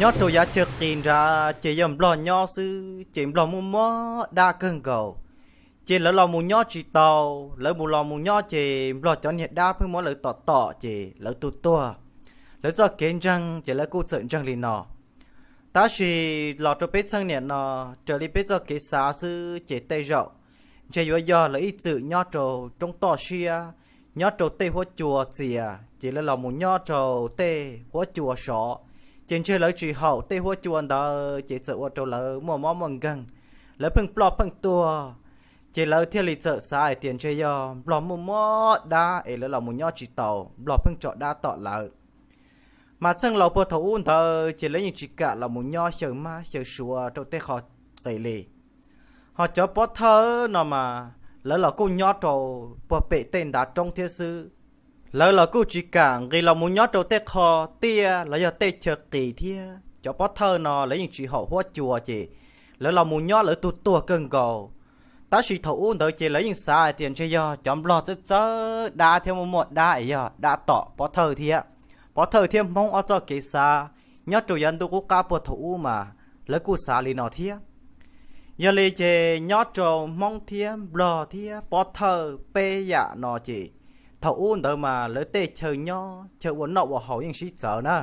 Nyob rau yav chaw qis nrad ces yog nplog nyob xwb ces nplog muaj muaj dab kawg nkaus. Ces lawv los mus nyob tsis tau, lawv mus los mus nyob ces nplog cov niag dab pheej muab lawv tom tom ces lawv tu tuag. Lawv txoj kev ntseeg ces lawv kuj txawm ntseeg li no. Tab sis los rau peb txheej niam no, raws li peb txoj kev xav xwb ces tej zaum ntshe yuav yog lawv ib txwm nyob rau roob toj siab, nyob rau tej huab cua txias ces lawv los mus nyob rau tej huab cua sov, ces ntshe lawv tsis haum tej huab cua ntawd ces txawm ua rau lawv muaj mob muaj nkeeg, lawv pheej ploj pheej tuag. Ces lawv thiaj li txawm xav hais tias ntshe yog nplog muaj muab dab es lawv los mus nyob tsis tau, nplog pheej tso dab tom lawv. Mas txheej laus puag thaum ub ntawd ces lawv yeej tsis kam los mus nyob xyaw mab xyaw suav rau tej qhov qis li. Ho cov pob thawj no mas lawv los kuj nyob rau puag pem tej ntav roob thiab xwb. Lawv los kuj tsis kam nqis los mus nyob rau tej qhov tiaj los yog tej chaw qis thiab. Cov pob thawj no lawv yeej tsis haum huab cua ces lawv los mus nyob lawv tu tuag kawg nkaus. Tab sis thaum ub ntawd ces lawv yeej xav hais tias ntshe yog cov nplog txawb txawb dab thiab muaj muaj dab es yog dab tom pob thawj thiab. Pob thawj thiab Hmoob ob txoj kev xav nyob rau yav ntuj qub qab puag thaum ub mas lawv kuj xav li no thiab. Yog li ces nyob rau Hmoob thiab nplog thiab pob thawj peb yam no ces thaum ub ntawd mas lawv tej chaw nyob chaw ua noj ua haus yeej sib txawv na.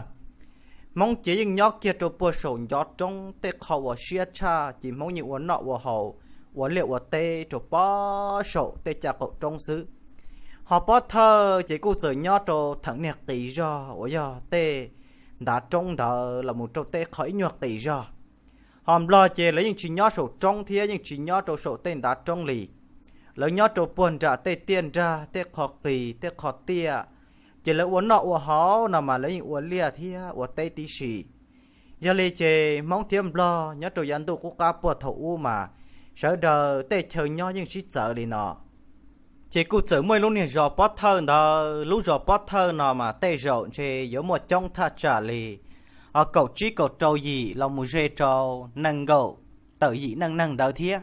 Hmoob ces yeej nyob kiag rau puag saum ncov roob tej qhov uas siab tshaj ces Hmoob yeej ua noj ua haus, ua liaj ua teb rau pob saum tej caj qaum roob xwb. Ho pob thawj ces kuj txawm nyob rau theem niag qis zog uas yog tej ntav roob ntawd los mus rau tej qhov ib nyuag qis zog. Ho nplog ces lawv yeej tsis nyob saum roob thiab yeej tsis nyob rau saum tej ntav roob li. Lawv nyob rau puag nram tej tiaj nrag tej qhov qis tej qhov tiaj, ces lawv ua noj ua haus no mas lawv yeej ua liaj thiab ua teb tib si. Yog li ces Hmoob thiab nplog nyob rau yav ntuj qub qab puag thaum ub mas sawv daws tej chaw nyob yeej sib txawv li no. Ces kuj txawm muaj ib lub niag zos pob thawj ntawd, lub zos pob thawj no mas tej zaum ntshe yuav muaj coob thaj tsam li ho kaum tsib kaum rau yim los mus ze rau nees nkaum tawm yim neej neeg ntawd thiab.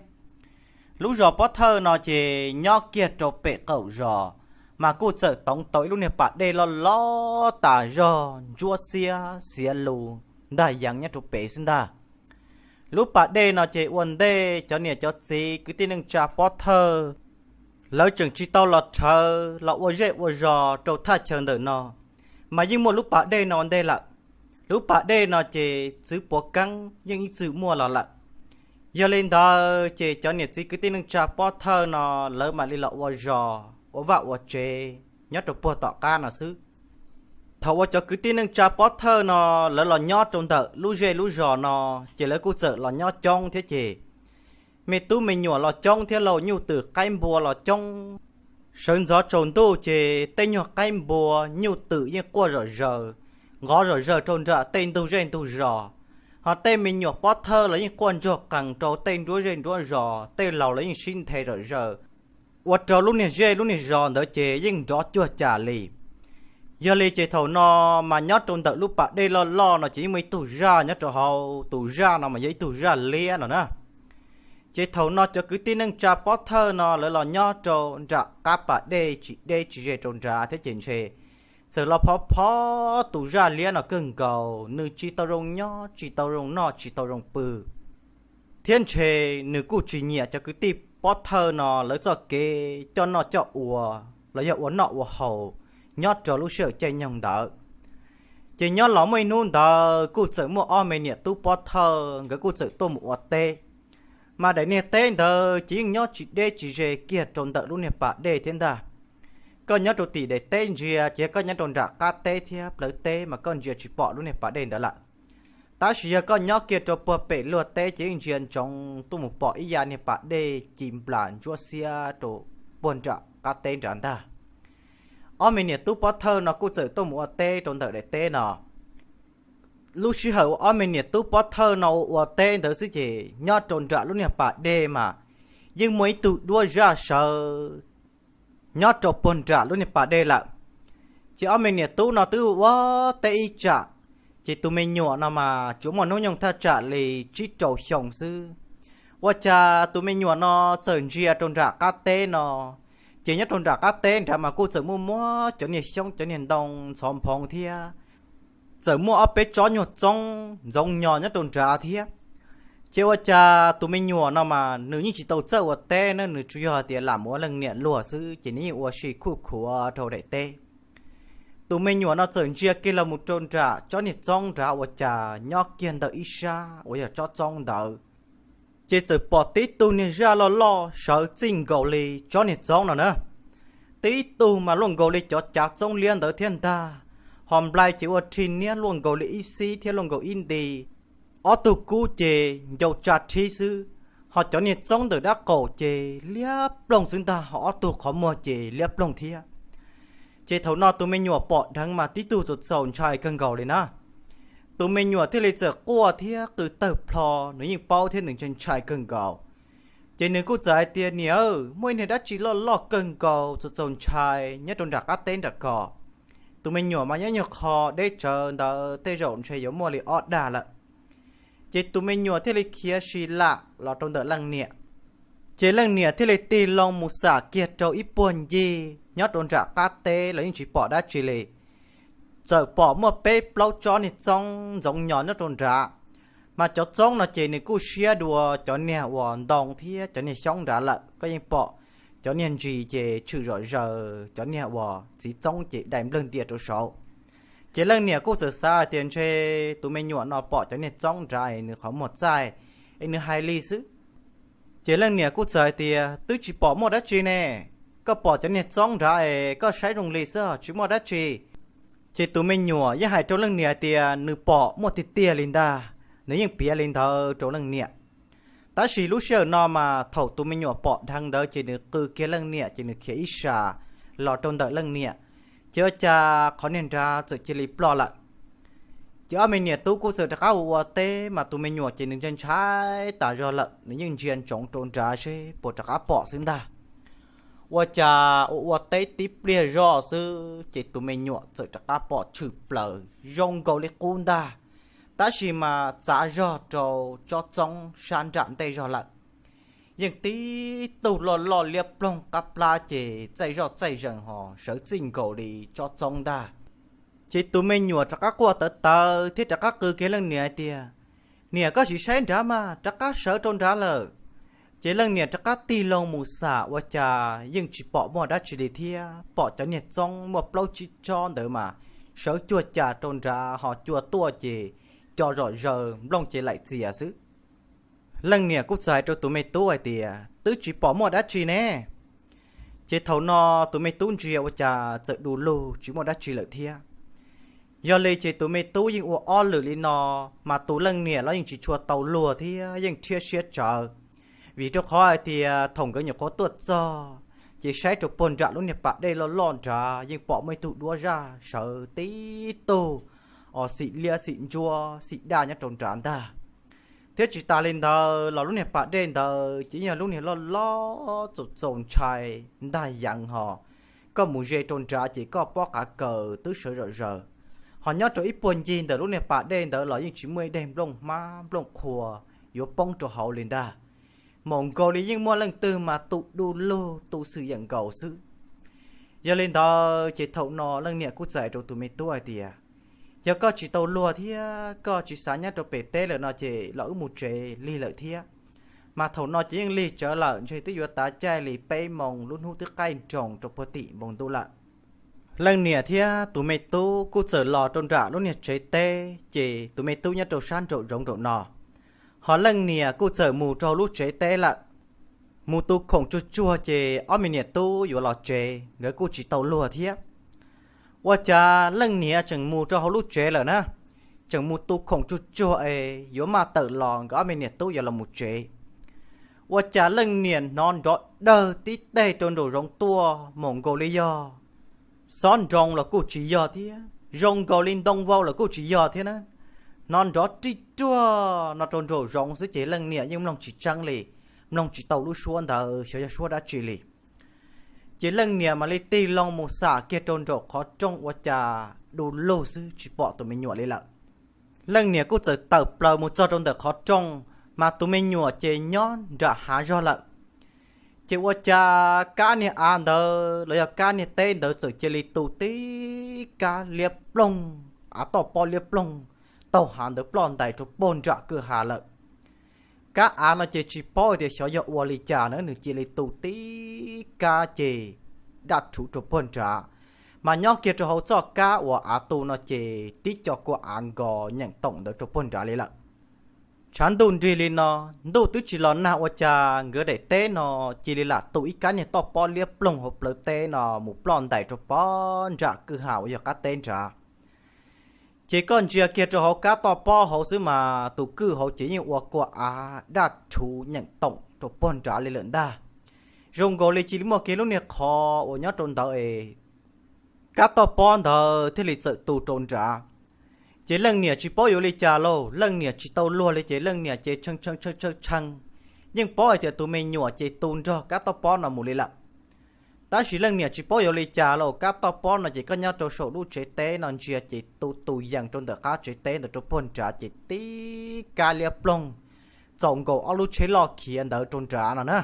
Lub zos pob thawj no ces nyob kiag rau pem qaum zos, mas kuj txawm toov tau ib lub niag pas dej loj loj tas zog ntsuab xiab xiav lus ntag yees nyob rau pem xwb ntag. Lub pas dej no ces ua ntej cov niam cov txiv kwv tij neej tsa pob thawj lawv tseem tsis tau los rhawv los ua zej ua zos rau thaj chaw ntawm no, mas yeej muaj lub pas dej no ua ntej lawm. Lub pas dej no ces txwv puav keeb yeej ib txwm muaj los lawm. Yog li ntawd ces cov niam txiv kwv tij neej tsa pob thawj no lawv mam li los ua zos ua vaj ua tsev nyob rau puag tom qab no xwb. Thaum uas cov kwv tij neej tsa pob thawj no lawv los nyob rau ntawm lub zej lub zos no, ces lawv kuj txawm los nyob coob thiab ces me tub me nyuam los coob thiab lauj, nyuj twm qaib npua los coob. Sawv ntxov tsaus ntuj ces tej nyuag qaib npua nyuj twm yeej quaj zom zaws, nqov zom zaws rau nram tej ntug zej ntug zos. Ho tej me nyuam pob thawj los yeej quaj ntsuag qees rau tej nruab zej nruab zos, tej laus los yeej sib nthe zom zaws, ua rau lub niag zej lub niag zos ntawd ces yeej nrov cuag cas li. Yog li ces thaum no mas nyob rau ntawm lub pas dej loj loj no ces yeej muaj ib tug zaj nyob rau hauv, tus zaj no mas yog ib tug zaj liab no na. Ces thaum no cov kwv tij neej tsa pob thawj no lawv los nyob rau nram qab pas dej tsis deb tsis ze rau nrad thiab ces ntshe txawm los phov phov tus zaj liab no kawg nkaus, nws tsis tau zoo nyob tsis tau zoo noj tsis tau zoo pw, thiab ntshe nws kuj tsis nyiam cov kwv tij pob thawj no lawv txoj kev coj noj coj ua los yog ua noj ua haus nyob rau lub sij hawm caij nyoog ntawd. Ces nyob los muaj ib hnub ntawd kuj txawm muaj ob me niam tub pob thawj nkawd kuj txawm tuaj mus ua teb. Mas daim niag teb ntawd ces yeej nyob tsis deb tsis ze kiag rau ntawm lub niag pas dej thiab ntag. Koj nyob rau tim daim teb ntsia ces yog koj nyob rau nram qab teb thiab plawv teb mas koj ntsia tsis pom lub niag pas dej ntawd lawm. Tab sis yog koj nyob kiag rau puag pem luag teb ces yeej ntsia ntsoov tuaj mus pom ib yav niag pas dej ci nplas ntsuab xiab rau puag nram qab teb nrad ntag. Ob me niam tub pob thawj no kuj txawm tuaj mus ua teb rau ntawm daim teb no. Lub sij hawm uas ob me niam tub pob thawj no ua ua teb ntawd xwb ces nyob rau nram lub niag pas dej mas yeej muaj ib tug duab zaj sawv nyob rau puag nram lub niag pas dej lawm. Ces ob me niam tub no twb ua teb ib tsam, ces tus me nyuam no mas tsuas muaj hnub nyoog thaj tsam li tsib rau xyoo xwb. Ua cas tus me nyuam no txawm ntsia rau nram qab teb no, ces nyob rau nram qab teb nrad mas kuj txawm muaj muab cov niag xyoob cov niag ntoo ntxhov nphoov thiab txawm muaj ob peb tsob nyuag txoob ntxoov nyos nyob rau nrad thiab. Ces ua cas tus me nyuam no mas nws yeej tsis tau txawj ua teb na, nws tsuas yog hais tias lam mus ua leej niam luag xwb ces nws yeej ua si khuj khuav rau daim teb. Tus me nyuam no txawm ntsia kiag los mus rau nram tsob niag txoob nrad ua cas nyob kiag ntawm ib sab uas yog tsob txoob ntawd. Ces txawm pom tib tug niag zaj loj loj sawv txij nkaus li tsob niag txoob no na. Tib tug mas luaj nkaus li cov cav txoob liab ntawd thiab ntag, ho nplai ces ua rhi niab luaj nkaus li ib xib thiab luaj nkaus ib nti. Ob tug kub ces ncau tsa rhib xwb, ho cov niag txoob ntawm dab qaum ces liab ploog xwb ntag, ho ob tug qhov muag ces liab ploog thiab. Ces thaum no tus me nyuam pom dheev mas tib tug txaus txaus ntshai kawg nkaus li na. Tus me nyuam thiaj li txawm quaj thiab qw tawg plho, nws yeej paub thiab nws ntshai ntshai kawg nkaus. Ces nws kuj txawm hais tias, Niam, muaj ib niag dab tsi loj loj kawg nkaus txaus txaus ntshai nyob rau nram qab teb nram ko. Tus me nyuam mas nyob nyuag qho deb tsawv ntawd tej zaum ntshe yuav muaj li ob dag lawm. Ces tus me nyuam thiaj li khiav si lam los rau ntawm leej niam. Ces leej niam thiaj li tig loo mus xam kiag rau ib puag ncig nyob rau nram qab teb los yeej tsis pom dab tsi li. Txawm pom muaj peb plaub tsob niag txoob ntxoov nyos nyob rau nrad, mas cov txoob no ces nws kuj siab dua cov niag uas ntoo thiab cov niag xyoob nrad lawm. Koj yeej pom cov niag ntsis ces tshwm zom zaws, cov niag uas txiv txoob ces dai nplawg ntia rau saud. Ces leej niam kuj txawm xav hais tias ntshe tus me nyuam no pom cov niag txoob nrad es nws qhov muag txaij es nws hais li xwb. Ces leej niam kuj txawm hais tias, Twb tsis pom muaj dab tsi ne, koj pom cov niag txoob nrad es koj saib zoo li xwb tsis muaj dab tsi. Ces tus me nyuam yeej hais rau leej niam hais tias nws pom muaj tiag tiag li ntag, nws yeej piav li ntawd rau leej niam. Tab sis lub sij hawm no mas thaum tus me nyuam pom dheev ntawd ces nws qw kiag leej niam ces nws khiav ib sab los rau ntawm leej niam, ces ua cas qhov niag nrad txawm cia li ploj lawm. Ces ob me niam tub kuj txawm rov qab ua ua teb mas tus me nyuam ces nws ntshai ntshai tas zog lawm, nws yeej ntsia ntsoov rau nrad seb puas rov qab pom xwb ntag. Ua cas ua ua teb tib pliag zoj xwb ces tus me nyuam txawm rov qab pom tshwm plaws zoo nkaus li qub ntag, tab sis mas txav zog rau tsob txoob sab nram ntej zog lawm. Yeej tib tug loj loj liab ploog qab plab ces txaij zoj txaij zees ho sawv txij nkaus li tsob txoob ntag. Ces tus me nyuam rov qab quaj tawv tawv thiab rov qab qw kiag leej niam hais tias, Niam, koj sim saib nrad mas, rov qab sawv rau nrad lawm. Ces leej niam rov qab tig loo mus xam ua cas yeej tsis pom muaj dab tsi li thiab, pom cov niag txoob muaj plaub tsib tsob ntawd mas sawv cuag cas rau nrad ho cua tuaj ces co zom zaws nplooj ces laim txias xwb. Leej niam kuj txawm hais rau tus me tub hais tias, Twb tsis pom muaj dab tsi ne. Ces thaum no tus me tub ntsia ua cas txawm du lug tsis muaj dab tsi lawm thiab. Yog li ces tus me tub yeej ua ob lwm li no, mas tus leej niam los yeej tsis tshua tau luag thiab yeej rhiab siab tsawv. Vim rau qhov hais tias thaum nkawd nyuam qhuav tuaj txog, ces saib rau puag nram lub niag pas dej loj loj nrad yeej pom muaj ib tug duab zaj sawv tib tug os, xim liab xim ntsuab xim daj nyob rau nrad ntag. Thiab tsis tas li ntawd los lub niag pas dej ntawd ces yeej yog lub niag loj loj txaus txaus ntshai ntag yeev ho. Koj mus ze rau nrad ces koj pob qav kaws twb sawv zom zaws. Ho nyob rau ib puag ncig ntawm lub niag pas dej ntawd los yeej tsis muaj ib daig nplooj hmab nplooj qhua yuav poob rau hauv li ntag. Maum nkaus li yeej muaj leej twg mas tu du lug tu xwm yeem nkaus xwb. Yog li ntawd ces thaum no leej niam kuj txawm hais rau tus me tub hais tias, Yog koj tsis tau luag thiab koj tsis xav nyob rau pem teb lawm no ces los wb mus tsev lig lawm thiab. Mas thaum no ces yeej lig tsawv lawm, ntshe twb yuav tav caij li peb moos lub hnub twb qaij nroos rau puag tim npoo ntuj lawm. Leej niam thiab tus me tub kuj txawm los rau nram lub niag tsev teb, ces tus me tub nyob rau sab nraum zoov nraum no. Ho leej niam kuj txawm mus rau hauv lub tsev teb lawm. Mus tu khoom tsuag tsuag ces ob me niam tub yuav los tsev, nkawd kuj tsis tau luag thiab. Ua cas leej niam tseem mus rau hauv lub tsev lawm na, tseem mus tu khoom tsuag tsuag es yuav maj tawm los nkawd ob me niam tub yuav los mus tsev. Ua cas leej niam hnov nrov dawg tib teg rau nraum zoov tuaj, maum nkaus li yog xob nroo los kuj tsis yog thiab, zoo nkaus li ntoo vau los kuj tsis yog thiab na. Hnov nrov rij ruaj no rau nraum zoov xwb ces leej niam yeej mloog tsis tseeb li, mloog tsis tau lub suab ntawd xyov yog suab dab tsi li. Ces leej niam mam li tig loo mus xam kiag rau nraum qhov rooj ua cas du lug xwb tsis pom tus me nyuam li lawm. Leej niam kuj txawm tawm plaws mus txog rau ntawm qhov rooj, mas tus me nyuam ces nyob nram hav zog lawm. Ces ua cas kab niag av ntawd los yog kab niag teb ntawd txawm cia li tu tib kab liab ploog av toj pob liab ploog taug hav ntawd ploj ntais rau puag nram kwj ha lawm. Kab av no ces tsis paub tias xyov yog ua li cas na, nws cia li tu tib kab ces daj rhuv rau puag nrad, mas nyob kiag rau hauv txoj kab uas av tu no ces tib co kua av nkos nyeem toom ntawd rau puag nrad li lawm. Tshav ntuj nrig li no, ntuj twb tsis los nag ua cas nkawd daim teb no cia li lam tu ib kab niag toj pob liab ploog hauv plawv teb no mus ploj ntais rau puag nram kwj ha uas yog qab teb nrad. Ces koj ntsia kiag rau hauv kab toj pob hauv xwb mas tus kwj hauv ces yeej ua kua av daj rhuv nyeem toom rau puag nrad li lawm ntag. Zoo nkaus li cia li muaj kiag lub niag qhov uas nyob rau ntawd es kab toj pob ntawd thiaj li txawm tu rau nrad. Ces leej niam tsis paub yuav li cas lauj, leej niam tsis tau luag li ces leej niam ces tshee tshee tshee tshee tshee, yeej paub hais tias tus me nyuam ces tu nrog kab toj pob no mus li lawm. Tab sis leej niam tsis paub yuav li cas lauj, kab toj pob no ces koj nyob rau saum lub tsev teb no ntsia ces tu tus yees rau ntawm qab tsev teb ntawd rau puag nrad ces tib kab liab ploog txaus nkaus ob lub tsheb loj khiav ntawd rau nrad no na.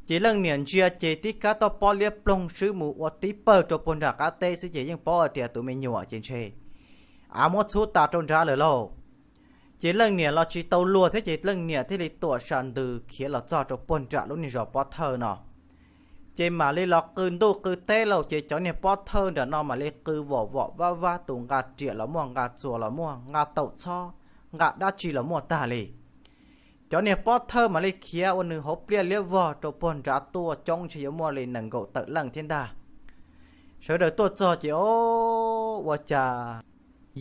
Ces leej niam ntsia ces tib kab toj pob liab ploog swb mus ua tib pawg rau puag nram qab teb xwb ces yeej paub hais tias tus me nyuam ces ntshe av muab txhub tas rau nrad lawm lauj. Ces leej niam los tsis tau luag thiab ces leej niam thiaj li tuam sam ntws khiav los txog rau puag nram lub niag zos pob thawj no. Ces mam li los qw ntuj qw teb lauj, ces cov niag pob thawj nram no mam li qw vom vom vab vab, tus nqa riam los muaj, nqa txuas los muaj, nqa taum txhob, nqa dab tsi los muaj tag li. Cov niag pob thawj mam li khiav ua nws hauv pliaj liab vog rau puag nrad tuaj coob ntshe yuav muaj li nees nkaum tawm leej thiab ntag. Sawv daws tuaj txog ces o, ua cas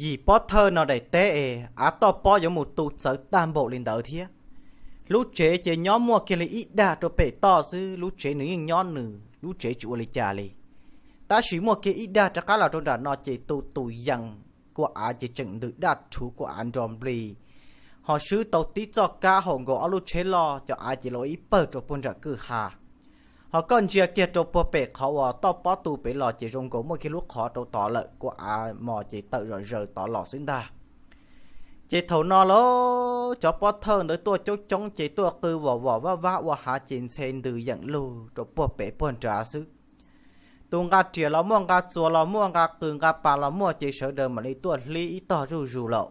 yim pob thawj no daim teb es av toj pob yuav mus tu txawv tag npaum li ntawd thiab. Lub tsev ces nyob muaj kiag li ib dag rau pem toj xwb, lub tsev nws yeej nyob nws, lub tsev tsis ua li cas li. Tab sis muaj kiag ib dag rov qab los rau nram no ces tu tus yees kua av ces tseem ntws daj rhuv kua av nro npli, ho swb tau tib txoj kab haum nkaus ob lub tsheb loj, cov av ces los ib pawg rau puag nram kwj ha. Ho koj ntsia kiag rau puag pem qhov uas toj pob tu pem los ces zoo nkaus muaj kiag lub qhov rau tod lawm, kua av mos ces tawm zom zaws tod los xwb ntag. Ces thaum no lauj, cov pob thawj ntawd tuaj coob coob ces tuaj qw vom vom vab vab ua hav ces ntxhe ntws yeem lug rau puag pem puag nrad xwb. Tus nqa riam los muaj, nqa txuas los muaj, nqa qws nqa pas los muaj ces sawv daws mam li tuaj hlib ib tog zuj zus lawm.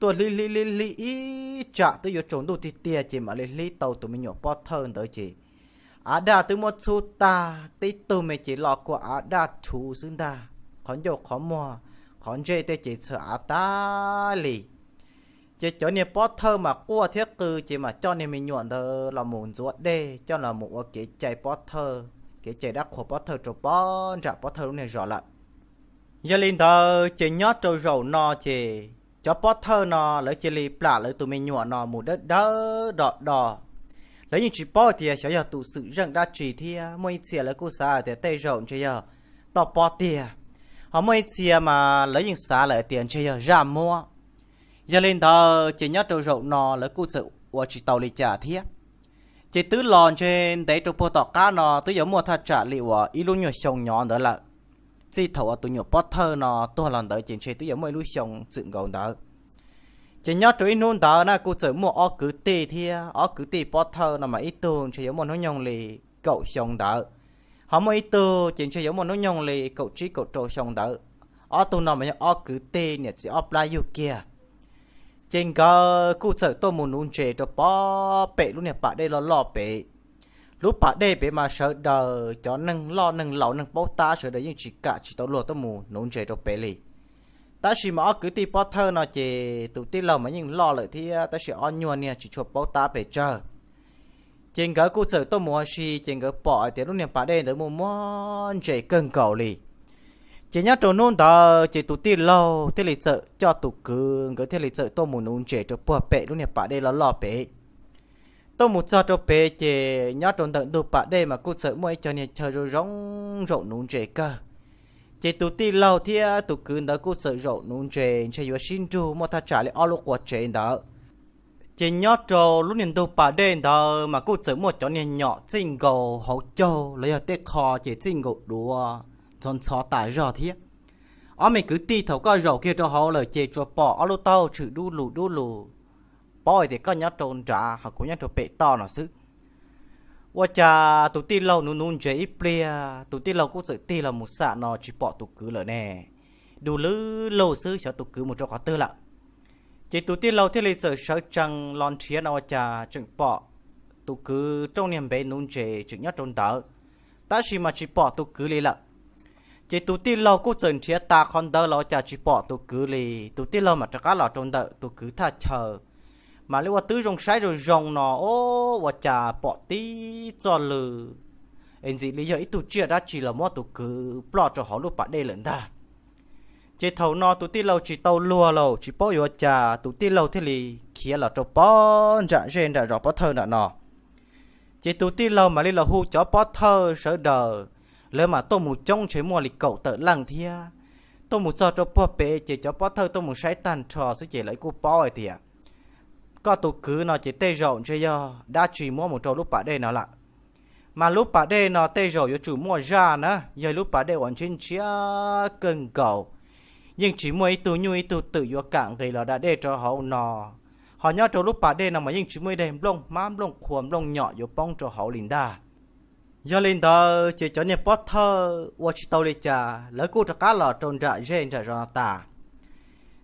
Tuaj hlib hlib hlib hlib ib tsam twb yuav tsaus ntuj tiag tiag ces mam li hlib tau tus me nyuam pob thawj ntawd ces av daj twb muab txhub tag, tib tug me ces lo kua av daj rhuv xwb ntag, qhov ncauj qhov muag qhov ntsej tej ces txhawm av tag li. Ces cov niag pob thawj mas quaj thiab qw ces mam coj niag me nyuam ntawd los mus ntxuav dej coj los mus ua kev cai pob thawj, kev cai dab qhuas pob thawj rau pob nram pob thawj lub niag zos lawm. Yog li ntawd ces nyob rau zaum no ces cov pob thawj no lawv cia li plam lawv tus me nyuam no mus dawb dawb do do. Lawv yeej tsis paub tias xyov yog tus xwm zeej dab tsi thiab, muaj ib txhia lawv kuj xav tias tej zaum ntshe yog toj pob tiag, ho muaj ib txhia mas lawv yeej xav lawm tias ntshe yog zaj muab. Yog li ntawd ces nyob rau zaum no lawv kuj txawm ua tsis tau li cas thiab. Ces twb los ntshe ntev rau puag tom qab no twb yuav muaj thaj tsam li uas ib lub nyuag xyoo nyob ntawd lawm. Txij thaum uas tus nyuam pob thawj no tuag los ntawd ces ntshe twb yuav muaj ib lub xyoo txwm nkaus ntawd. Ces nyob rau ib hnub ntawd na kuj txawm muaj ob kwv tij thiab, ob kwv tij pob thawj no mas ib tug ntshe yuav muaj hnub nyoog li kaum xyoo ntawd, ho muaj ib tug ces ntshe yuav muaj hnub nyoog li kaum tsib kaum rau xyoo ntawd. Ob tug no mas yog ob kwv tij niam txiv ob plab yug kiag. Ces nkawd kuj txawm tuaj mus nuv ntses rau pob pem lub niag pas dej loj loj pem. Lub pas dej pem mas sawv daws cov neeg loj neeg laus neeg paub tab sawv daws yeej tsis kam tsis tau luag tuaj mus nuv ntses rau pem li. Tab sis mas ob kwv tij pob thawj no ces tus tij laug mas yeej loj lawm thiab tab sis ob nyuag niag tsis tshua paub tab pes tsawg. Ces nkawd kuj txawm tuaj mus ua si ces nkawd pom hais tias lub niag pas dej ntawd muaj muaj ntses kawg nkaus li. Ces nyob rau hnub ntawd ces tus tij laug thiaj li txawm coj tus kwv, nkawd thiaj li txawm tuaj mus nuv ntses rau puag pem lub niag pas dej loj loj pem. Tuaj mus txog rau pem ces nyob rau ntawm ntug pas dej mas kuj txawm muaj ib co niag chaw zoo zoo zaum nuv ntses kawg. Ces tus tij laug thiab tus kwv ntawd kuj txawm zaum nuv ntses ntshe yuav sib nrug muaj thaj tsam li ob lub qua tsev ntawd. Ces nyob rau lub niag ntug pas dej ntawd mas kuj txawm muaj cov niag nyom txij nkaus hauv caug los yog tej qho ces txij nkaus duav ntxhov ntxhov tas zog thiab. Ob me kwv tij thaum koj zaum kiag rau hauv lawm ces tsuas pom ob lub taub hau tshwm dub lus dub lus, paub hais tias koj nyob rau nrad ho kuv nyob rau pem toj no xwb. Ua cas tus tij laug nuv nuv ntses ib pliag tus tij laug kuj txawm tig los mus xam no tsis pom tus kwv lawm ne. du lug lug xwb xyov tus kwv mus rau qhov twg lawm. Ces tus tij laug thiaj li txawm sawv tsees los nrhiav no ua cas tseem pom tus kwv rooj niag npev nuv ntses tseem nyob rau ntawd, tab sis mas tsis pom tus kwv li lawm. Ces tus tij laug kuj txawm nrhiav tas qhov ntawd los ua cas tsis pom tus kwv li. Tus tij laug mam rov qab los rau ntawm tus kwv thaj chaw, mam li ua tib zoo saib zoo zoo no, o, ua cas pom tib txoj lw es ntxim li yog ib tug tsiaj dab tsi los muab tus kwv ploj rau hauv lub pas dej lawm ntag. Ces thaum no tus tij laug tsis tau luag los tsis paub yuav cas, tus tij laug thiaj li khiav los rau pob nram zej nram zos pob thawj nram no. Ces tus tij laug mam li los hu cov pob thawj sawv daws, lawv mam tuaj mus coob ntshe muaj li kaum tawm leej thiab. Tuaj mus txog rau puag pem ces cov pob thawj tuaj mus saib tag nrho xwb ces lawv kuj paub hais tias koj tus kwv no ces tej zaum ntshe yog dab tsi muab mus rau lub pas dej no lawm. Mas lub pas dej no tej zaum yuav tsum muaj zaj na, yog lub pas dej uas ntshiab ntshiab kawg nkaus, yeej tsis muaj ib tug nyuj ib tug twm yuav kam nqis los da dej rau hauv no. Ho nyob rau lub pas dej no mas yeej tsis muaj ib daim nplooj hmab nplooj qhua nplooj nyom yuav poob rau hauv li ntag. Yog li ntawd ces cov niag pob thawj ua tsis tau li cas, lawv kuj rov qab los rau nram zej nram zos no tas.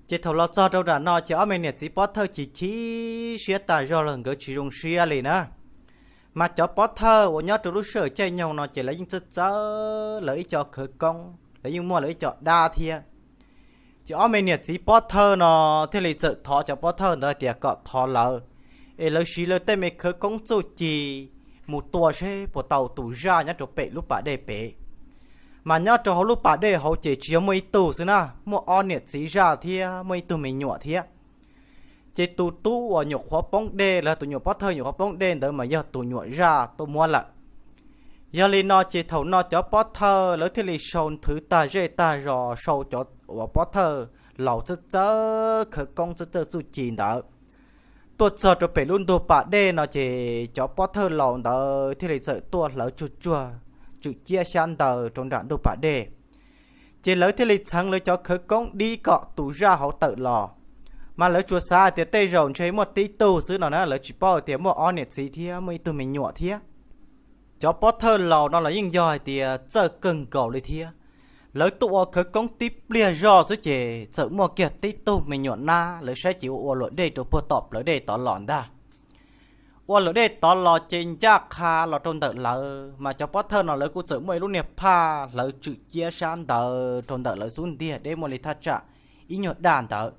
Ces thaum los txog rau nram no ces ob me niam txiv pob thawj chim chim siab tas zog los nkawd tsis zoo siab li na. Mas cov pob thawj uas nyob rau lub sij hawm caij nyoog no ces lawv yeej txawj txawj lawv ib co khawv koob, lawv yeej muaj lawv ib co dab thiab. Ces ob me niam txiv pob thawj no thiaj li txawm thov cov pob thawj ntawd hais tias kom thov lawv, es lawv siv lawv tej me khawv koob txuj ci mus tua seb puas tau tus zaj nyob rau pem lub pas dej pem. Mas nyob rau hauv lub pas dej hauv ces tsis yog muaj ib tug xwb na, muaj ob niam txiv zaj thiab muaj ib tug me nyuam thiab. Ces tus tub uas nyuam qhuav poob dej los tus nyuam pob thawj nyuam qhuav poob dej ntawd mas yog tus nyuam zaj tuaj muab lawm. Yog li no ces thaum no cov pob thawj lawv thiaj li sau nthwv tag zej tag zos, sau cov uas pob thawj laus txawj txawj khawv koob txawj txawj txuj ci ntawd tuaj txog rau pem lub ntug pas dej no ces cov pob thawj laus ntawd thiaj li txawm tuaj hlawv tsuag tsuag tswm ciab xyab ntawv rau nram ntug pas dej. Ces lawv thiaj li txheev lawv cov khawv koob dib kom tus zaj hauv tawm los. Mas lawv tsuas xav hais tias tej zaum ntshe muaj tib tug xwb no na, lawv tsis paub hais tias muaj ob niam txiv thiab muaj ib tug me nyuam thiab. Cov pob thawj laus no los yeej yog hais tias txawj kawg nkaus li thiab. Lawv tuaj ua khawv koob tib pliag zoj xwb ces txawm muaj kiag tib tug me nyuam nab, lawv saib ces ua ua luam dej rau puag tom plawv dej tod los ntag. Ua luam dej tod los ces ncaj qha los rau ntawm lawv, mas cov pob thawj no lawv kuj txawm muaj ib lub niag phaj hlawv tswm ciab sab ntawd rau ntawm lawv xub ntiag deb muaj li thaj tsam ib nyuag daj ntawd.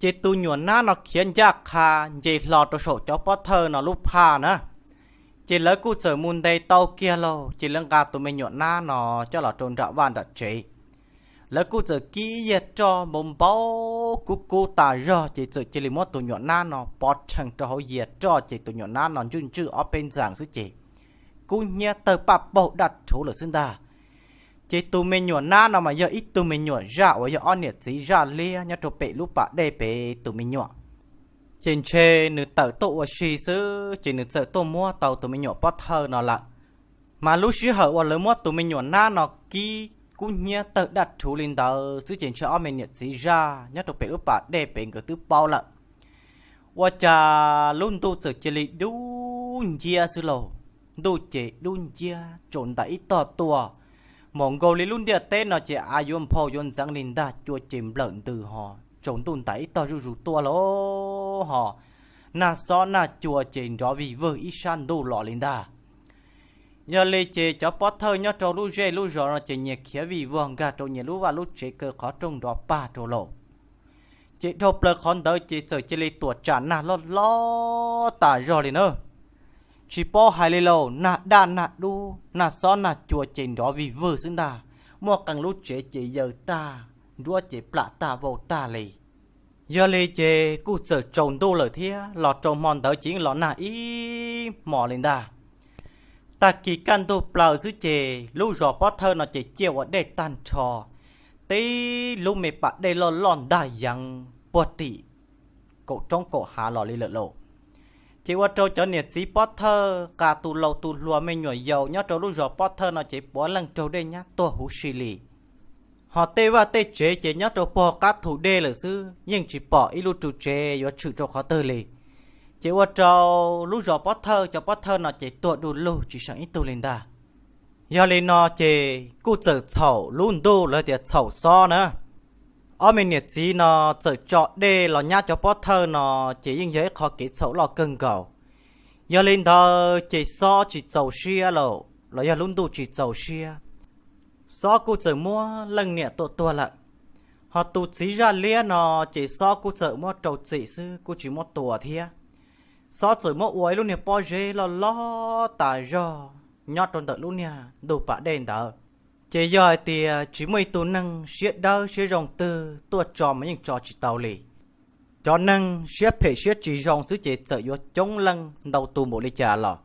Ces tus nyuam nab no khiav ncaj qha nce hlo rau saum cov pob thawj no lub phaj na. Ces lawv kuj txawm mus ntes tau kiag lauj, ces lawv nqa tus me nyuam nab no coj los rau nram vaj nram tsev. Lawv kuj txawm kib ib yias roj npau npau kub kub tas zog ces txawm cia li muab tus nyuam nab no pov rhees rau hauv yias roj ces tus nyuam nab no ntswj ntswj ob peb ntxees xwb ces kub hnyiab tawg paj paug daj rhuv lawm xwb ntag. Ces tus me nyuam nab no mas yog ib tug me nyuam zaj uas yog ob niam txiv zaj liab nyob rau pem lub pas dej pem tus me nyuam. Ces ntshe nws tawm tuaj ua si xwb ces nws txawm tuaj muab tau tus me nyuam pob thawj no lawm. Mas lub sij hawm uas lawv muab tus me nyuam nab no kib kub hnyiab tawg daj rhuv li ntawd xwb ces ntshe ob me niam txiv zaj nyob rau pem lub pas dej pem nkawd twb paub lawm. Ua cas lub ntuj txawm cia li dub nciab xwb lauj. Ntuj ces dub nciab tsaus ntais ib tog tuaj, maum nkaus li lub ntiaj teb no ces av yuav nphau yuav ntxeev li ntag, cua ces nplawm ntws ho tsaus ntuj ntais ib tog zuj zus tuaj lauj ho. Nag xob nag cua ces nrov vij vwg ib sab ntuj los li ntag. Yog li ces cov pob thawj nyob rau lub zej lub zos no ces nyias khiav vij vog nkag rau nyias lub vaj lub tsev kaw qhov rooj nrov pag rau lauj. Ces dhau plaws qhov ntawd ces txawm cia li tuam tsam nag loj loj tas zog li na. Tsis paub hais li lauj, nag daj nag dub nag xob nag cua ces nrov vij vwg xwb ntag. Muaj qee lub tsev ces yaws tag, nruab ces plam tag vau tag li. Yog li ces kuj txawm tsaus ntuj lawm thiab, los rau hmo ntawd ces yeej los nag ib hmos li ntag. Tag kis kaj ntug plaws xwb ces lub zos pob thawj no ces ciaj ua dej tag nrho, tib lub me pas dej loj loj ntag yeev puag tim kaum roob kaum hav los li lawm lauj. Ces ua rau cov niam txiv pob thawj qas tus laus tus hluas me nyuam yaus nyob rau lub zos pob thawj no ces puav leej raug dej nyab tuag huv si li. Ho tej vaj tej tsev ces nyob rau puag qab thu dej lawm xwb, yeej tsis pom ib lub ru tsev yuav tshwm rau qhov twg li. Ces ua rau lub zos pob thawj cov pob thawj no ces tuag du lug tsis seem ib tug li ntag. Yog li no ces kuj txawm txhaum lub ntuj los tias txhaum xob na. Ob me niam txiv no txawm tso dej los nyab cov pob thawj no, ces yeej yog ib qho kev txhaum loj kawg nkaus. Yog li ntawd ces Xob tsis txaus siab lawm los yog lub ntuj tsis txaus siab, Xob kuj txawm muab leej niam tua tuag lawm. Ho tus txiv zaj liab no ces Xob kuj txawm muab rau txim xwb, kuj tsis muab tua thiab. Xob txawm muab ua ib lub niag pob zeb loj loj tas zog nyob rau ntawm lub niag ntug pas dej ntawd. Ces yog hais tias tsis muaj ib tug neeg siab dawb siab zoo twg tuaj tso mas yeej tso tsis tau li. Cov neeg siab phem siab tsis zoo xwb ces txawm yuav coob leej ntau tus npaum li cas los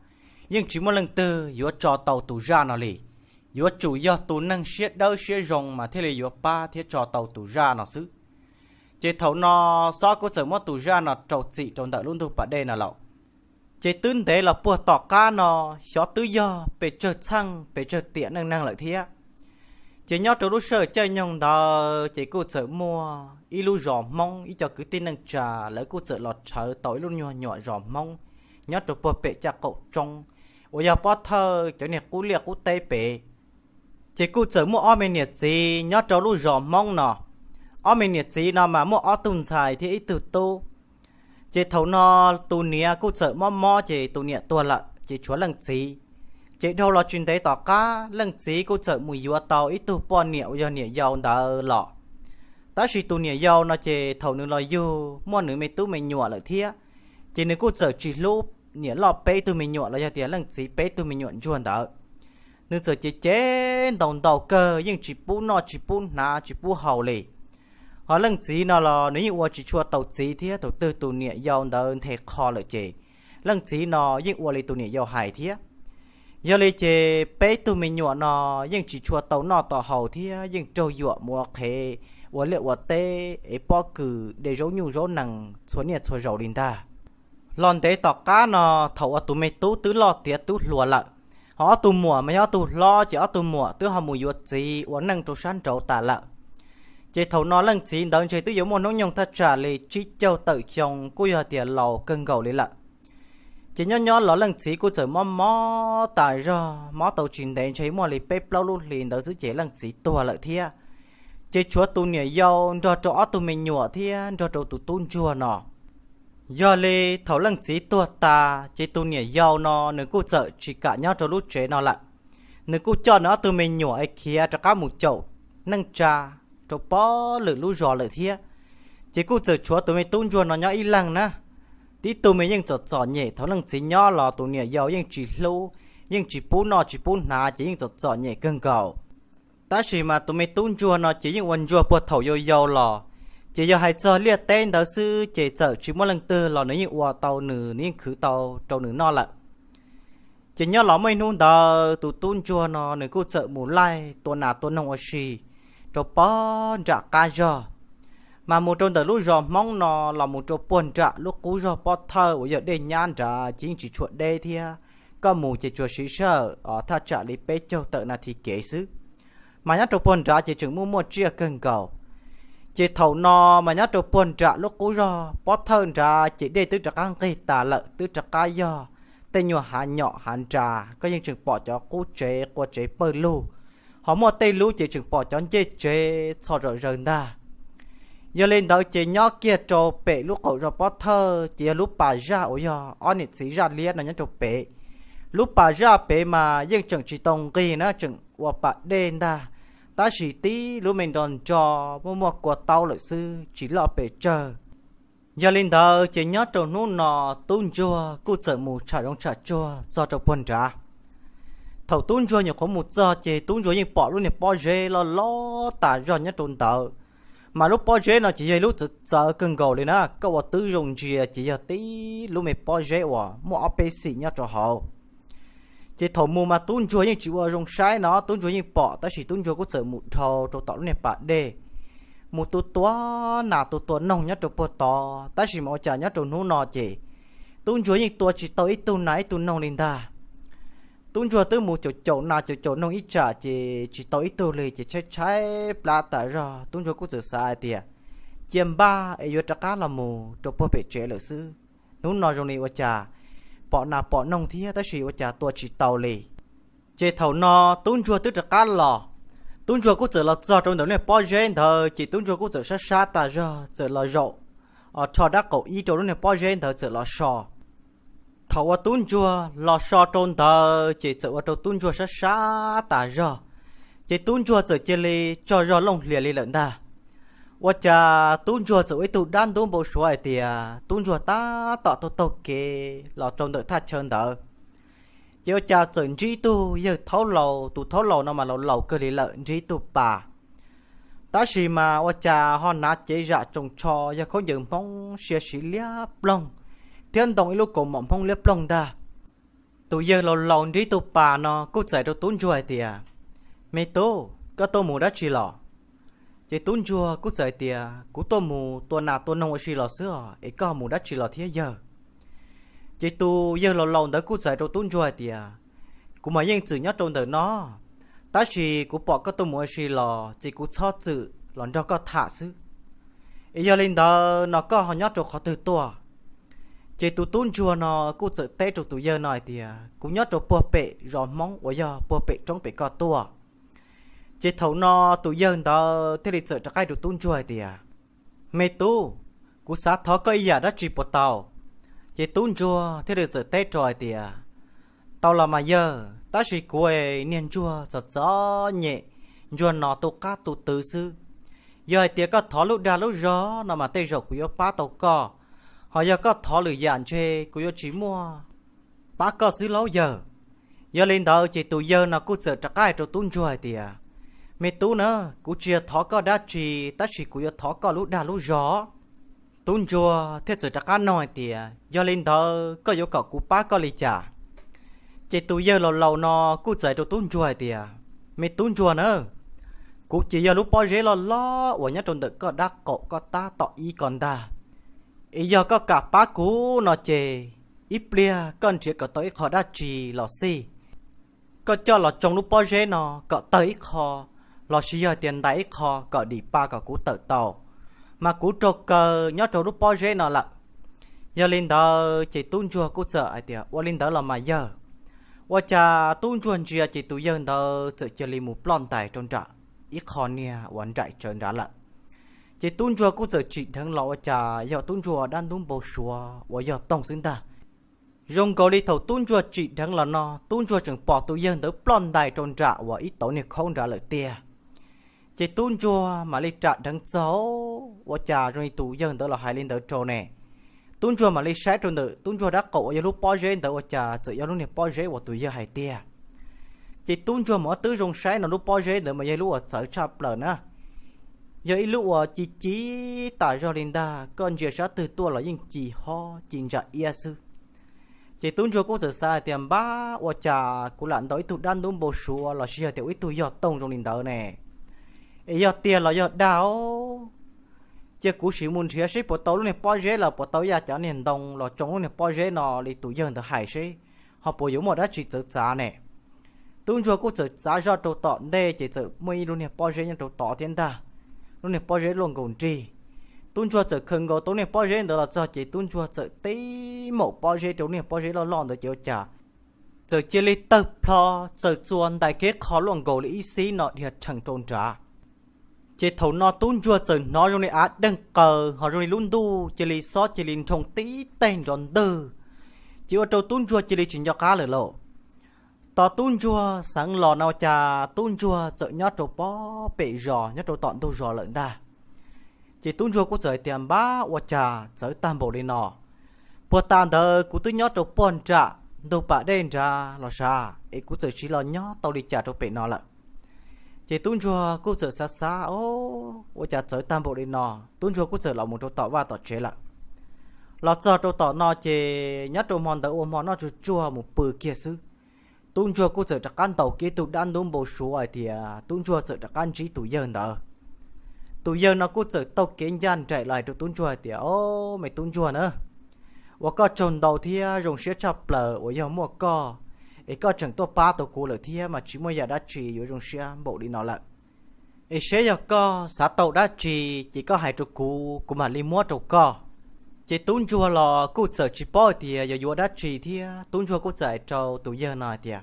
yeej tsis muaj leej twg yuav tso tau tus zaj no li. Yuav tsum yog tus neeg siab dawb siab zoo mas thiaj li yuav pab thiab tso tau tus zaj no xwb. Ces thaum no Xob kuj txawm muab tus zaj no rau txim rau ntawm lub ntug pas dej no lawm. Ces twb ntev los puag tom qab no, xyov twb yog pes tsawg txheej pes tsawg tiam neej neeg lawm thiab. Ces nyob rau lub sij hawm caij nyoog ntawd ces kuj txawm muaj ib lub zos Hmoob ib co kwv tij neej tsa, lawv kuj txawm los rhawv tau ib lub nyuag nyuam zos Hmoob nyob rau puag pem caj qaum roob uas yog pob thawj cov niag qub liaj qub teb pem. Ces kuj txawm muaj ob me niam txiv nyob rau lub zos Hmoob no. Ob me niam txiv no mas muaj ob tug ntxhais thiab ib tug tub. Ces thaum no tus niam kuj txawm mob mob ces tus niam tuag lawm ces tshuav leej txiv. Ces dhau los tsis ntev tom qab leej txiv kuj txawm mus yuav tau ib tug poj niam uas yog niam yau ntawd los. Tab sis tus niam yau no ces thaum nws los yug muaj nws me tub me nyuam lawm thiab, ces nws kuj txawm tsis hlub niam loj peb tug me nyuam los yog tias leej txiv peb tug me nyuam ntsuag ntawd. Nws txawm cev cev ntaus ntaus kawg yeej tsis pub noj tsis pub hnav tsis pub haus li. Ho leej txiv no los nws yeej ua tsis tshua tau txiv thiab, thaum twg tus niam yau ntawd nthe kho lawm ces leej txiv no yeej ua li tus niam yau hais thiab. Yog li ces peb tug me nyuam no yeej tsis tshua tau noj tau haus thiab yeej raug yuam mus ua qhev ua liaj ua teb es pob kws de zaub nyuj zaub nees txhua niaj txhua zaus li ntag. Los ntev tom qab no, thaum uas tus me tub twb loj tiav tub hluas lawm, ho ob tug muam mas yog ob tug hlob ces ob tug muam twb ho mus yuav txiv ua neej rau sab nraud tas lawm. Ces thaum no leej txiv ntawd ntshe twb yuav muaj hnub nyoog thaj tsam li tsib caug tawm xyoo kuj yog tias laus kawg nkaus li lawm. Ces nyob nyob los leej txiv kuj txawm mob mob tas zog, mob tau tsis ntev ntshe muaj li peb plaub lub hlis ntawd xwb ces leej txiv tuag lawm thiab. Ces tshuav tus niam yau nrog rau ob tug me nyuam thiab nrog rau tus tub ntsuag no. Yog li thaum leej txiv tuag tas ces tus niam yau no nws kuj txawm tsis kam nyob rau lub tsev no lawm. Nws kuj coj nws ob tug me nyuam es khiav rov qab mus caum neej tsa rau pem lwm lub zos lawm thiab. Ces kuj txawm tshuav tus me tub ntsuag no nyob ib leeg na. Tib tug me yeej txom txom nyem, thaum leej txiv nyob los tus niam yau yeej tsis hlub, yeej tsis pub noj tsis pub hnav ces yeej txom txom nyem kawg nkaus. Tab sis mas tus me tub ntsuag no ces yeej ua ntsuag puag thaum yau yau los, ces yog hais txog liaj teb ntawd xwb ces txawm tsis muaj leej twg los nws yeej ua tau nws, nws yeej khwv tau rau nws noj lawm. Ces nyob los muaj ib hnub ntawd tus tub ntsuag no nws kuj txawm mus laij tua nas tua noog ua si rau pem nram qab zog. Mas mus rau ntawm lub zos Hmoob no los mus rau puag nram lub qub zog pob thawj uas yog dej nyab nrad ces yeej tsis tshua deb thiab. Koj mus ces tsuas siv sij hawm thaj tsam li peb caug tawm nas this kev xwb. Mas nyob rau puag nrad ces tseem muaj muaj tsiaj kawg nkaus. Ces thaum no mas nyob rau puag nram lub qub zog pob thawj nrad ces dej twb rov qab nqig tas lawm, twb rov qab yog tej nyuag hav nyom hav nras, koj yeej tseem pom cov qub tsev qua tsev pawg lug, ho muaj tej lub ces tseem pom cov ncej tsev txho zom zaws ntag. Yog li ntawd ces nyob kiag rau pem lub qaum zog pob thawj ces yog lub pas zaj uas yog ob niam txiv zaj liab no nyob rau pem. Lub pas zaj pem mas yeej tseem tsis tau nqig na, tseem ua pas dej ntag, tab sis tib lub me nro nro muaj muaj kua taub lawm xwb, tsis loj pes tsawg. Yog li ntawd ces nyob rau hnub no tub ntsuag kuj txawm mus tsham zoov tsham tsuag txog rau puag nrad. Thaum tub ntsuag nyuam qhuav mus txog ces tub ntsuag yeej pom lub niag pob zeb loj loj tas zog nyob rau ntawd. Mas lub pob zeb no ces yog ib lub txawv txawv kawg nkaus li na, koj ua tib zoo ntsia ces yog tib lub me pob zeb uas muaj ob peb xim nyob rau hauv. Ces thaum mus mas tub ntsuag yeej tsis ua zoo saib no, tub ntsuag yeej pom tab sis tub ntsuag kuj txawm mus dhau rau tom lub niag pas dej, mus tu tua nas tu tua noog nyob rau puag tod, tab sis mas ua cas nyob rau hnub no ces tub ntsuag yeej tua tsis tau ib tug nas ib tug noog li ntag. Tub ntsuag twb mus caum caum nas caum caum noog ib tsam ces tsis tau ib tug li ces tshaib tshaib plab tas zog, tub ntsuag kuj txawm xav hais tias cia npaj es yuav rov qab los mus rau puag pem tsev lawm xwb. Hnub no zoo li ua cas pom nas pom noog thiab tab sis ua cas tua tsis tau li. Ces thaum no tub ntsuag twb rov qab los, Tub ntsuag kuj txawm los txog rau ntawm niag pob zeb ntawd ces tub ntsuag kuj txawm sab sab tas zog txawm los zaum rho dab qaum ib rau lub niag pob zeb ntawd txawm los so. Thaum uas tub ntsuag los so rau ntawd ces txawm ua rau tub ntsuag sab sab tas zog, ces tub ntsuag txawm cia li tsaug zog looj hlias li lawm ntag. Ua cas tub ntsuag txawm ua ib tug dab ntub npau suav hais tias tub ntsuag tab tom taug taug kev los rau ntawm thaj chaw ntawd, ces ua cas txawm ntsib tug yawg thaub laus, tus thaub laus no mas laus laus kawg li lawm, ntsib tug pas, tab sis mas ua cas ho hnav cev zam tsoos tsho yog khaub ncaws Hmoob sia siv liab ploog thiab ntoo ib lub kaus mom Hmoob liab ploog ntag. Tus yawg laus laus ntsib tug pas no kuj txais rau tub ntsuag hais tias, Me tub, koj tuaj mus dab tsi los? Ces tub ntsuag kuj txawm hais tias, Kuv tuaj mus tua nas tua noog ua si los xwb os, es koj mus dab tsi los thiab yawg? Ces tus yawg laus laus ntawd kuj txawm hais rau tub ntsuag hais tias, Kuv mas yeej txwm nyob rau ntawm no, tab sis kuv pom koj tuaj mus ua si los ces kuv txhob txwm los nrog koj tham xwb. Es yog li ntawd no koj ho nyob rau qhov twg tuaj? Ces tus tub ntsuag no kuj txawm teb rau tus yawg no hais tias, Kuv nyob rau puag pem zos Hmoob uas yog puag pem roob pem koj tuaj. Ces thaum no tus yawg ntawd thiaj li txawm rov qab rau tub ntsuag hais tias, Me tub, kuv xav thov koj ib yam dab tsi puas tau? Ces tub ntsuag thiaj li txawm teb rau hais tias, Tau los mas yawg, tab sis kuv es niag ntsuag txom txom nyem, ntsuag no tu qab tu twv xwb. Yog hais tias koj thov lub dag lub zog no mas tej zaum kuv yuav pab tau koj, ho yog koj thov lwm yam ntshe kuv yuav tsis muaj pab koj xwb lauj yawg. Yog li ntawd ces tus yawg no kuj txawm rov qab hais rau tub ntsuag hais tias, Me tub na, kuv tsis yog thov koj dab tsi, tab sis kuv yuav thov koj lub dag lub zog. Tub ntsuag thiaj txawm rov qab nug hais tias, Yog li ntawd koj yuav kom kuv pab koj li cas? Ces tus yawg laus laus no kuj txawm hais rau tub ntsuag hais tias, Me tub ntsuag na, kuv ces yog lub pob zeb loj loj uas nyob rau ntawm koj dab qaum koj tab tom ib ko ntag. Es yog koj kam pab kuv no ces ib pliag koj nrhiav kom tau ib qho dab tsi los xij, koj coj los tsoo lub pob zeb no kom tawg ib qho, los sis yog tias ntais ib qho kom dim pa kom kuv tawm tau, mas kuv raug kaw nyob rau lub pob zeb no lawm. Yog li ntawd ces tub ntsuag kuj txawm hais tias, Ua li ntawd los mas yawg. Ua cas tub ntsuag ntsia ces tus yawg ntawd txawm cia li mus ploj ntais rau nram ib qho niag uas nraim tsawv nrad lawm. Ces tub ntsuag kuj txawm tsim dheev los ua cas yog tub ntsuag dab ntub npau suav uas yog toog xwb ntag. Zoo nkaus li thaum tub ntsuag tsim dheev los no tub ntsuag tseem pom tus yawg ntawd ploj ntais rau nram uas ib tauv niag khaub nrad lawm tiag. Ces tub ntsuag mam li ram dheev txog, ua cas zoo li tus yawg ntawd los hais li ntawd rau ne. Tub ntsuag mam li saib rau ntawm tub ntsuag dab qaum uas yog lub pob zeb ntawd ua cas txawm yog lub niag pob zeb uas tus yawg hais tiag. Ces tub ntsuag mam ua twb zoo saib no lub pob zeb ntawd mas yog ib lub uas txawv tshaj plaws na. Yog ib lub uas ci ci tas zog li ntag, koj ntsia sab twg tuaj los yeej ci hob ci ntsa iab xwb. Ces tub ntsuag kuj txawm xav hais tias, Npab, ua cas kuv lam ntaus ib tug dab ntub npau suav los sis yog tias ua ib tug yog toog zoo li ntawd ne? Es yog tiag los yog dag os? Cia kuv sim mus nrhiav seb puas tau lub niag pob zeb los puas tau ib yam cov niag ntoo los tsoo lub niag pob zeb no li tus yawg ntawd hais seb ho puas yuav muaj dab tsi txawv txav ne. Tub ntsuag kuj txawm txav zoj rau tom ntej ces txawm muaj ib lub niag pob zeb nyob rau tod thiab ntag, lub niag pob zeb luaj nkaus nrig. Tub ntsuag txawm khaws nkaus tau lub niag pob zeb ntawd los txog ces tub ntsuag txawm tib maum pob zeb rau lub niag pob zeb loj loj ntawd ces ua cas txawm cia li tawg plho, txawm txua ntais kiag qho luaj nkaus li ib xib no dhia rhees rau nrad. Ces thaum no tub ntsuag txawm hnov zoo li av deeg qaws ho zoo li lub ntuj cia li xob cia li nrhoo tib teg nrov ntwg, ces ua rau tub ntsuag cia li tsis nco qab lawm lauj. Tos tub ntsuag xeev los no ua cas tub ntsuag txawm nyob rau pob pem zos nyob rau tom ntug zos lawm ntag. Ces tub ntsuag kuj txawm hais tias, Npab, ua cas txawv tag npaum li no? Puag ta ntawd kuv twb nyob rau puag nram ntug pas dej nrad los sav es kuv txawm tsiv los nyob tau li cas rau pem no lawm. Ces tub ntsuag kuj txawm xav xav, Ua cas txawv tag npaum li no? Tub ntsuag kuj txawm los mus rau tom vaj tom tsev lawm. Los txog rau tom no ces nyob rau hmo ntawd ua hmo noj tsuag tsuag mus pw kiag xwb, tub ntsuag kuj txawm rov qab ntaus kiag tug dab ntub npau suav hais tias tub ntsuag txawm rov qab ntsib tus yawg ntawd. Tus yawg no kuj txawm taug kev ncaj nraim los hais rau tub ntsuag hais tias, Au, me tub ntsuag na, ua koj tsaug ntau thiab zoo siab tshaj plaws uas yog muaj koj, es koj tseem tuaj pab tau kuv lawm thiab mas tsis muaj yam dab tsi yuav zoo siab npaum li no lawm. Es seb yog koj xav tau dab tsi ces koj hais rau kuv, kuv mam li muab rau koj. Ces tub ntsuag los kuj txawm tsis paub hais tias yuav yuav dab tsi thiab tub ntsuag kuj txawm hais rau tus yawg no hais tias,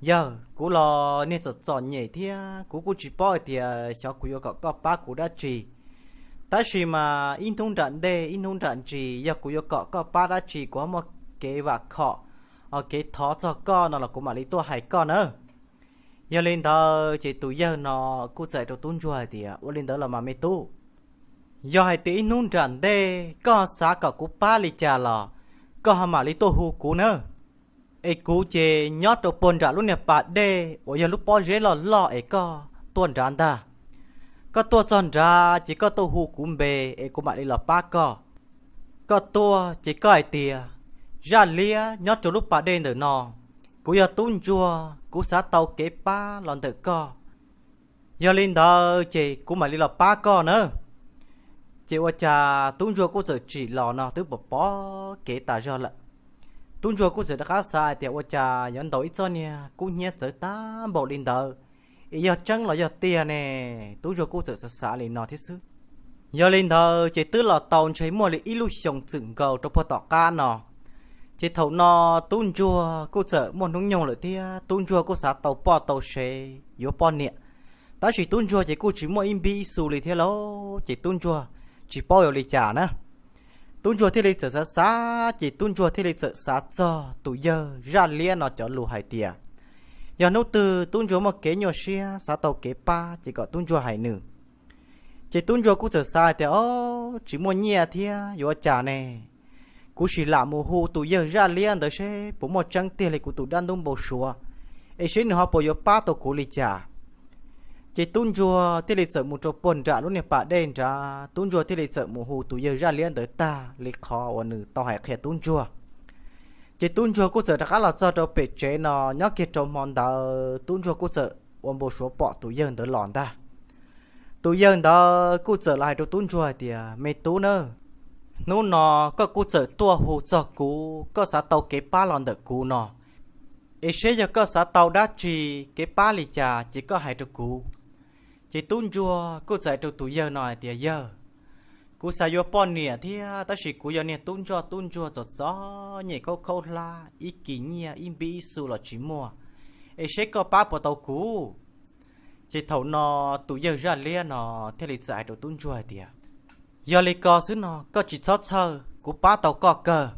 Yawg, kuv los niag txom txom nyem thiab kuv kuj tsis paub hais tias xyov kuv yuav kom koj pab kuv dab tsi. Tab sis mas ib hnub nram ntej ib hnub nram ntsis yog kuv yuav kom koj pab dab tsi kuv ho muaj kev vam khom, kev thov txog koj no los kuv mam li tuaj hais koj nawb. Yog li ntawd ces tus yawg no kuj txawm hais rau tub ntsuag hais tias, ua li ntawd los mas me tub, yog hais tias ib hnub nram ntej koj xav kom kuv pab li cas los koj ho mam li tuaj hu kuv nawb. Es kuv ces nyob rau puag nram lub niag pas dej uas yog lub pob zeb loj loj es koj tuaj nrad ntag. Koj tuaj txog nrad ces koj tuaj hu kuv npe es kuv mam li los pab koj. Koj tuaj ces koj hais tias, Zaj Liab, nyob rau lub pas dej ntawm no, kuv yog tub ntsuag, kuv xav tau kev pab los ntawm koj. Yog li ntawd ces kuv mam li los pab koj nawb. Ces ua cas tub ntsuag kuj txawm tsim los no twb pom pom kev tas zog lawm. Tub ntsuag kuj txawm rov qab xav hais tias ua cas yuav ntaus ib txoj niag kub hnyiab txawv tag npaum li ntawd, es yog tseeb los yog tiag ne? Tub ntsuag kuj txawm xav xav li no thiab xwb. Yog li ntawd ces twb los tau ntshe muaj li ib lub xyoos txwm nkaus rau puag tom qab no. Ces thaum no tub ntsuag kuj txawm muaj hnub nyoog lawm thiab tub ntsuag kuj xav tau poj tau sev yuav poj niam. Tab sis tub ntsuag ces kuj tsis muaj ib npib ib xu li thiab lauj, ces tub ntsuag tsis paub yuav li cas na. Tub ntsuag thiaj li txawm xav xav ces tub ntsuag thiaj li txawm xav txog tus yawg Zaj Liab no cov lus hais tias, yog hnub twg tub ntsuag muaj kev nyuaj siab xav tau kev pab ces kom tub ntsuag hais nws. Ces tub ntsuag kuj txawm xav hais tias, o, tsis muaj nyiaj thiab yuav ua cas ne? Kuv sim lam mus hu tus yawg Zaj Liab ntawd seb puas muaj tseeb tiag li kuv tus dab ntub npau suav, es seb nws ho puas yuav pab tau kuv li cas. Ces tub ntsuag thiaj li txawm mus rau puag nram lub niag pas dej nrad, tub ntsuag thiaj li txawm mus hu tus yawg Zaj Liab ntawd tag li qhov uas nws tau hais qhia tub ntsuag. Ces tub ntsuag kuj txawm rov qab los txog rau pem tsev no, nyob kiag rau hmo ntawd tub ntsuag kuj txawm ua npau suav pom tus yawg ntawd los ntag. Tus yawg ntawd kuj txawm los hais rau tub ntsuag hais tias, me tub na, hnub no koj kuj txawm tuaj hu txog kuv, koj xav tau kev pab los ntawm kuv no, es seb yog koj xav tau dab tsi, kev pab li cas ces koj hais rau kuv. Ces tub ntsuag kuj txawm hais rau tus yawg no hais tias, yawg, kuv xav yuav poj niam thiab tab sis kuv yog niag tub ntsoj tub ntsuag txom txom nyem khaub khaub hlab, ib kis nyiaj ib npib ib xu los tsis muaj, es seb koj pab puas tau kuv. Ces thaum no tus yawg Zaj Liab no thiaj li txawm hais rau tub ntsuag hais tias, yog li ko xwb no koj tsis txhob txhawj, kuv pab tau koj kawg.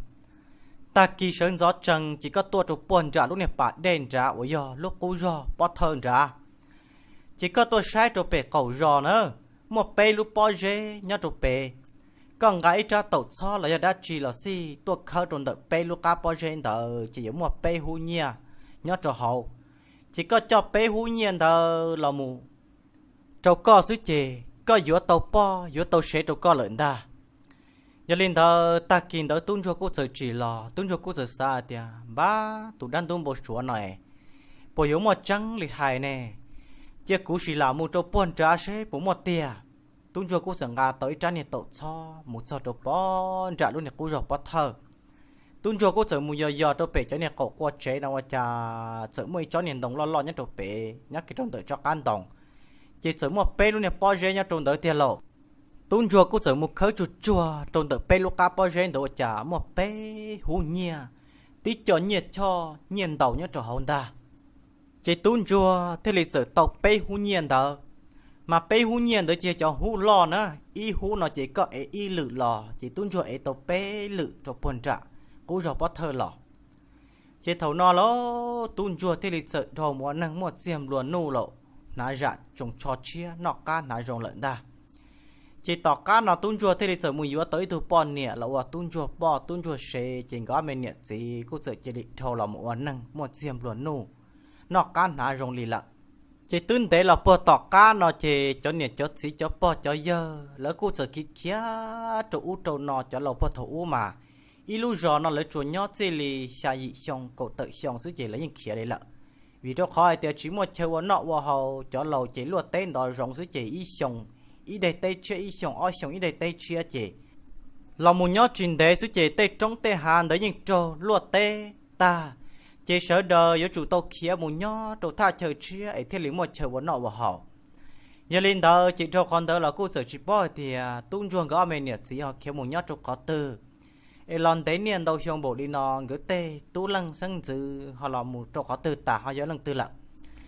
Tag kis sawv ntxov tsees ces koj tuaj rau puag nram lub niag pas dej nrad uas yog lub qub zog pob thawj nrad, ces koj tuaj saib rau pem qaum zos na, muaj peb lub pob zeb nyob rau pem. Koj nqa ib rab taum txhob los yog dab tsi los xij tuaj khawb rau ntawm peb lub qab pob zeb ntawd ces yuav muaj peb hub nyiaj nyob rau hauv. Ces koj coj peb hub nyiaj ntawd los mus rau koj xwb ces koj yuav tau poj yuav tau sev rau koj lawm ntag. Yog li ntawd tag kis ntawd tub ntsuag kuj txawm tsim los, tub ntsuag kuj txawm xav tias, npab, tus dab ntub npau suav no es puas yuav muaj tseeb li hais ne? Cia kuv sim lam mus rau puag nrad seb puas muaj tiag. Tub ntsuag kuj txawm nqa tau ib rab niag taum txhob mus txog rau puag nram lub niag qub zog pob thawj. Tub ntsuag kuj txawm mus yos yos rau pem cov niag qaum qua tsev no ua cas txawm muaj ib tsob niag ntoo loj loj nyob rau pem, nyob kiag rau ntawm tsob qab ntoo, ces txawm muaj peb lub niag pob zeb nyob rau ntawd tiag lauj. Tub ntsuag kuj txawm mus khawb tsuag tsuag rau ntawm peb lub qab pob zeb ntawd ua cas muaj peb hub nyiaj, tib co nyiaj choj nyiaj ntaus nyob rau hauv ntag. Ces tub ntsuag thiaj li txawm tau peb hub nyiaj ntawd. Mas peb hub nyiaj ntawd ces yog cov hub loj na, ib hub no ces koj ev ib lwm los ces tub ntsuag ev tau peb lwm rau puag nram qub zog pob thawj los. Ces thaum no lauj, tub ntsuag thiaj li txawm dhau mus ua neeg muaj txiag nplua nuj lawm, hnav zam tsoos tsho tshiab, noj qab hnav zoo lawm ntag. Ces tom qab no tub ntsuag thiaj li txawm mus yuav tau ib tug poj niam los ua tub ntsuag poj tub ntsuag sev, ces nkawd ob me niam txiv kuj txawm cia li dhau los mus ua neeg muaj txiag nplua nuj, noj qab hnav zoo li lawm. Ces twb ntev los puag tom qab no ces cov niam cov txiv cov pog cov yawg lawv kuj txawm khiav khiav rau ub rau no, cov laus puag thaum ub mas ib lub zos no lawv tsuas nyob txij li xya yim xyoo kaum tawm xyoo xwb ces lawv yeej khiav li lawm. Vim rau qhov hais tias tsis muaj chaw ua noj ua haus, cov laus ces luaj teb ntov zoov xwb ces ib xyoo ib daim teb tshiab, ib xyoo ob xyoo ib daim teb tshiab ces los mus nyob tsis ntev xwb ces tej roob tej hav ntawd yeej raug luaj teb tag, ces sawv daws yuav tsum tau khiav mus nyob rau thaj chaw tshiab es thiaj li muaj chaw ua noj ua haus. Yog li ntawd ces dhau qhov ntawd los kuj txawm tsis paub hais tias tub ntsuag nkawd ob me niam txiv ho khiav mus nyob rau qhov twg, Es los ntev niaj ntau xyoo npaum li no, nkawd tej tub leej xeeb ntxwv ho los mus rau qhov twg tas, ho yog leej twg lawm?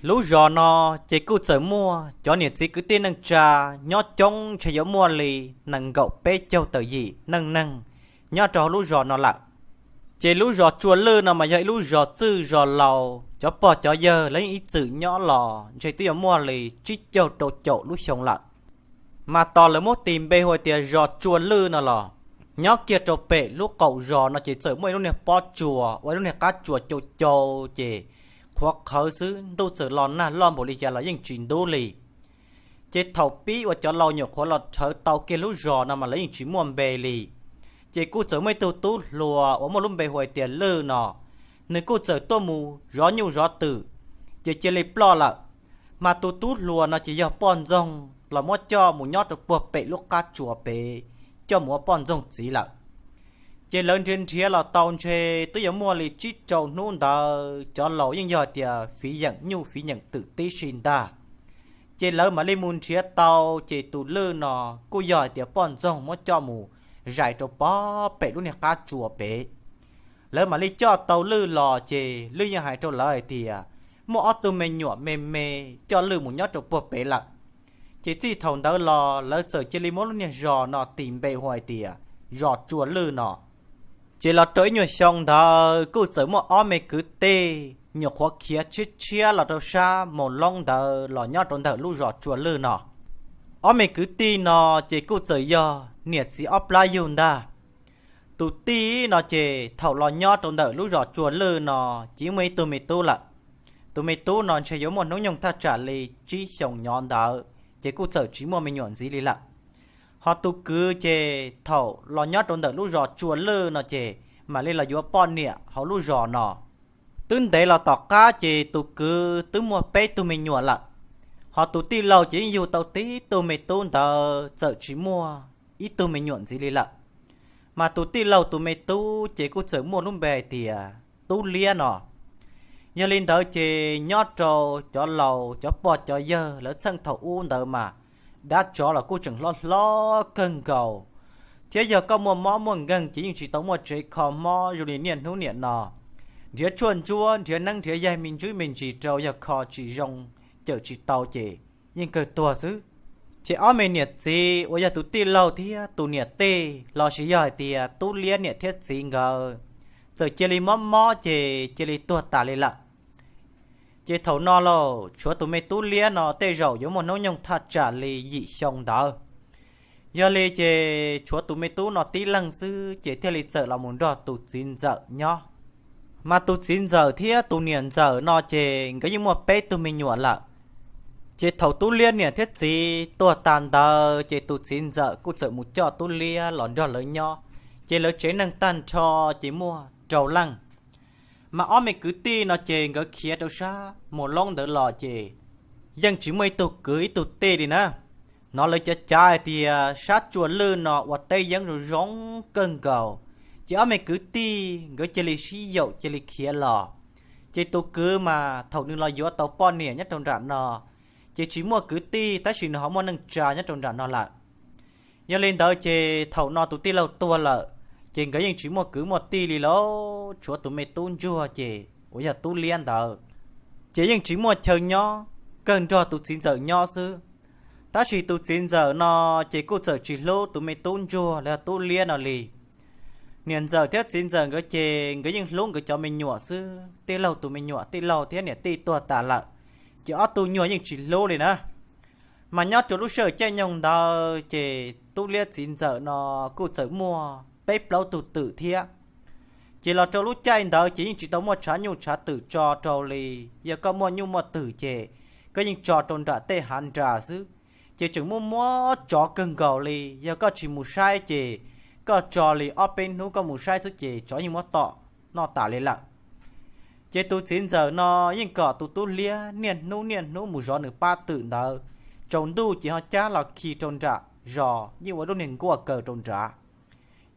Lub zos no ces kuj txawm muaj cov niam txiv kwv tij neej tsa nyob coob, ntshe yuav muaj li nees nkaum peb caug tawm yim neej neeg nyob rau hauv lub zos no lawm. Ces lub zos Tsua Lwj no mas yog ib lub zos txwj zos laus, cov pog cov yawg lawv yeej ib txwm nyob los ntshe twb yuav muaj li tsib caug rau caum lub xyoo lawm. Mas tos lawv muab tis npe hu tias zos Tsua Lwj no los, nyob kiag rau pem lub qaum zos no ces txawm muaj ib lub niag pob tsuas, ua ib lub niag qab tsuas cau cau, ces qhuav qhawv xwb, ntuj txawm los nag loj npaum li cas los yeej tsis ntub li. Ces thaum pib uas cov laus nyuam qhuav los rhawv tau kiag lub zos no mas lawv yeej tsis muaj npe li. Ces kuj txawm muaj ib tug tub hluas uas muaj lub npe hu tias Lwj no, nws kuj txawm tuaj mus zov nyuj zov twm, ces cia li ploj lawm. Mas tus tub hluas no ces yog poj ntxoog los muab coj mus nyob rau puag pem lub qab tsuas pem, coj mus ua poj ntxoog txiv lawm. Ces lawv nrhiav nrhiav los tau ntshe twb yuav muaj li tsib rau hnub ntawd, cov laus yeej yog tias fiv yeem nyuj fiv yeem twm tib si ntag. Ces lawv mam li mus nrhiav tau, ces tus Lwj no kuj yog hais tias poj ntxoog muab coj mus zais rau puag pem lub niag qab tsuas pem. Lawv mam li coj tau Lwj los, ces Lwj yeej hais rau lawv hais tias muaj ob tug me nyuam me me coj Lwj mus nyob rau puag pem lawm. Ces txij thaum ntawd los lawv txawm cia li muab lub niag zos no tis npe hu hais tias zos Tsua Lwj no. Ces los rau ib nyuag xyoo ntawd kuj txawm muaj ob me kwv tij nyuam qhuav khiav tshiab tshiab los rau sab Moos Loob ntawd los nyob rau ntawm lub zos Tsua Lwj no. Ob me kwv tij no ces kuj txawm yog niam txiv ob plab yug ntag. Tus tij no ces thaum los nyob rau ntawm lub zos Tsua Lwj no ces muaj ib tug me tub lawm. Tus me tub no ntshe yuav muaj hnub nyoog thaj tsam li tsib xyoos nyob ntawd, ces kuj txawm tsis muaj me nyuam ntxiv li lawm. Ho tus kwv ces thaum los nyob rau ntawm lub zos Tsua Lwj no ces mam li los yuav poj niam hauv lub zos no. Twb ntev los tom qab ces tus kwv twb muaj peb tug me nyuam lawm. Ho tus tij laug ces yeej yug tau tib tug me tub ntawd txawm tsis muaj ib tug me nyuam ntxiv li lawm. Mas tus tij laug tus me tub ces kuj txawm muaj lub npe hais tias Tub Liab no. Yog li ntawd ces nyob rau cov laus cov pog cov yawg lawv txheej thaum ub ntawd mas dab tsov los kuj tseem hlob hlob kawg nkaus, thiab yog koj muaj mob muaj nkeeg ces yeej tsis tau muaj tsev kho mob zoo li niaj hnub niam no. Nrhiav tshuaj ntsuab nrhiav neeb nrhiav yaig me ntsis me ntsis rau, yog kho tsis zoo, cawm tsis tau ces yeej kawg tuag xwb. Ces ob me niam txiv uas yog tus tij laug thiab tus niam tij lossis yog hais tias Tub Liab niam thiab txiv nkawd txawm cia li mob mob ces cia li tuag tas li lawm. Ces thaum no lauj, tshuav tus me Tub Liab no tej zaum yuav muaj hnub nyoog thaj tsam li yim xyoo ntawd. Yog li ces tshuav tus me tub no tib leeg xwb ces thiaj li txawm los mus nrog tus txiv ntxawm nyob. Mas tus txiv ntxawm thiab tus niam ntxawm no ces nkawd yeej muaj peb tug me nyuam lawm. Ces thaum Tub Liab niam thiab txiv tuag tas ntawd ces tus txiv ntxawm kuj txawm mus coj Tub Liab los nrog lawv nyob. Ces lawv tsev neeg tag nrho ces muaj rau leej. Mas ob me kwv tij no ces nkawd khiav rau sab Mus Loob ntawd los ces yeej tsis muaj ib tug kwv ib tug tij li na. Hnov lawv cav cav hais tias sab Tsua Lwj no ua teb yeeb zoo zoo kawg nkaus, ces ob me kwv tij nkawd cia li sib yaum cia li khiav los. Ces tus kwv mas thaum nws los yuav tau poj niam nyob rau nram no, ces tsis muaj kwv tij tab sis nws ho muaj neej tsa nyob rau nram no lawm. Yog li ntawd ces thaum no tus tij laug tuag lawm, ces nkawd yeej tsis muaj kwv muaj tij li lauj, tshuav tus me tub ntsuag ces uas yog Tub Liab ntawd, ces yeej tsis muaj chaw nyob, kawg nrog tus txiv ntxawm nyob xwb. Tab sis tus txiv ntxawm no ces kuj txawm tsis hlub tus me tub ntsuag los yog Tub Liab no li. Niam ntxawm thiab txiv ntxawm nkawd ces nkawd yeej hlub nkawd cov me nyuam xwb, tij laug tus me nyuam tij laug thiab niam tij tuag tas lawm, ces ob tug nyuag yeej tsis hlub li na. Mas nyob rau lub sij hawm caij nyoog ntawd ces Tub Liab txiv ntxawm no kuj txawm muaj peb plaub tug twm thiab. Ces los rau lub caij ntawd ces yeej tsis tau muaj tshav nyuj tshav twm tso rau li. Yog koj muaj nyuj muaj twm ces koj yeej tso rau nram tej hav nras xwb. Ces tseem muaj muab tsov kawg nkaus li, yog koj tsis mus saib ces koj tso li ob peb hnub koj mus saib xwb ces tsov yeej muab tom noj tas li lawm. Ces tus txiv ntxawm no yeej kom tus Tub Liab niaj hnub niaj hnub mus zov nws pab twm ntawd, tsaus ntuj ces ho cab los khi rau nram zos yeej ua lub niag nkuaj kaw rau nrad.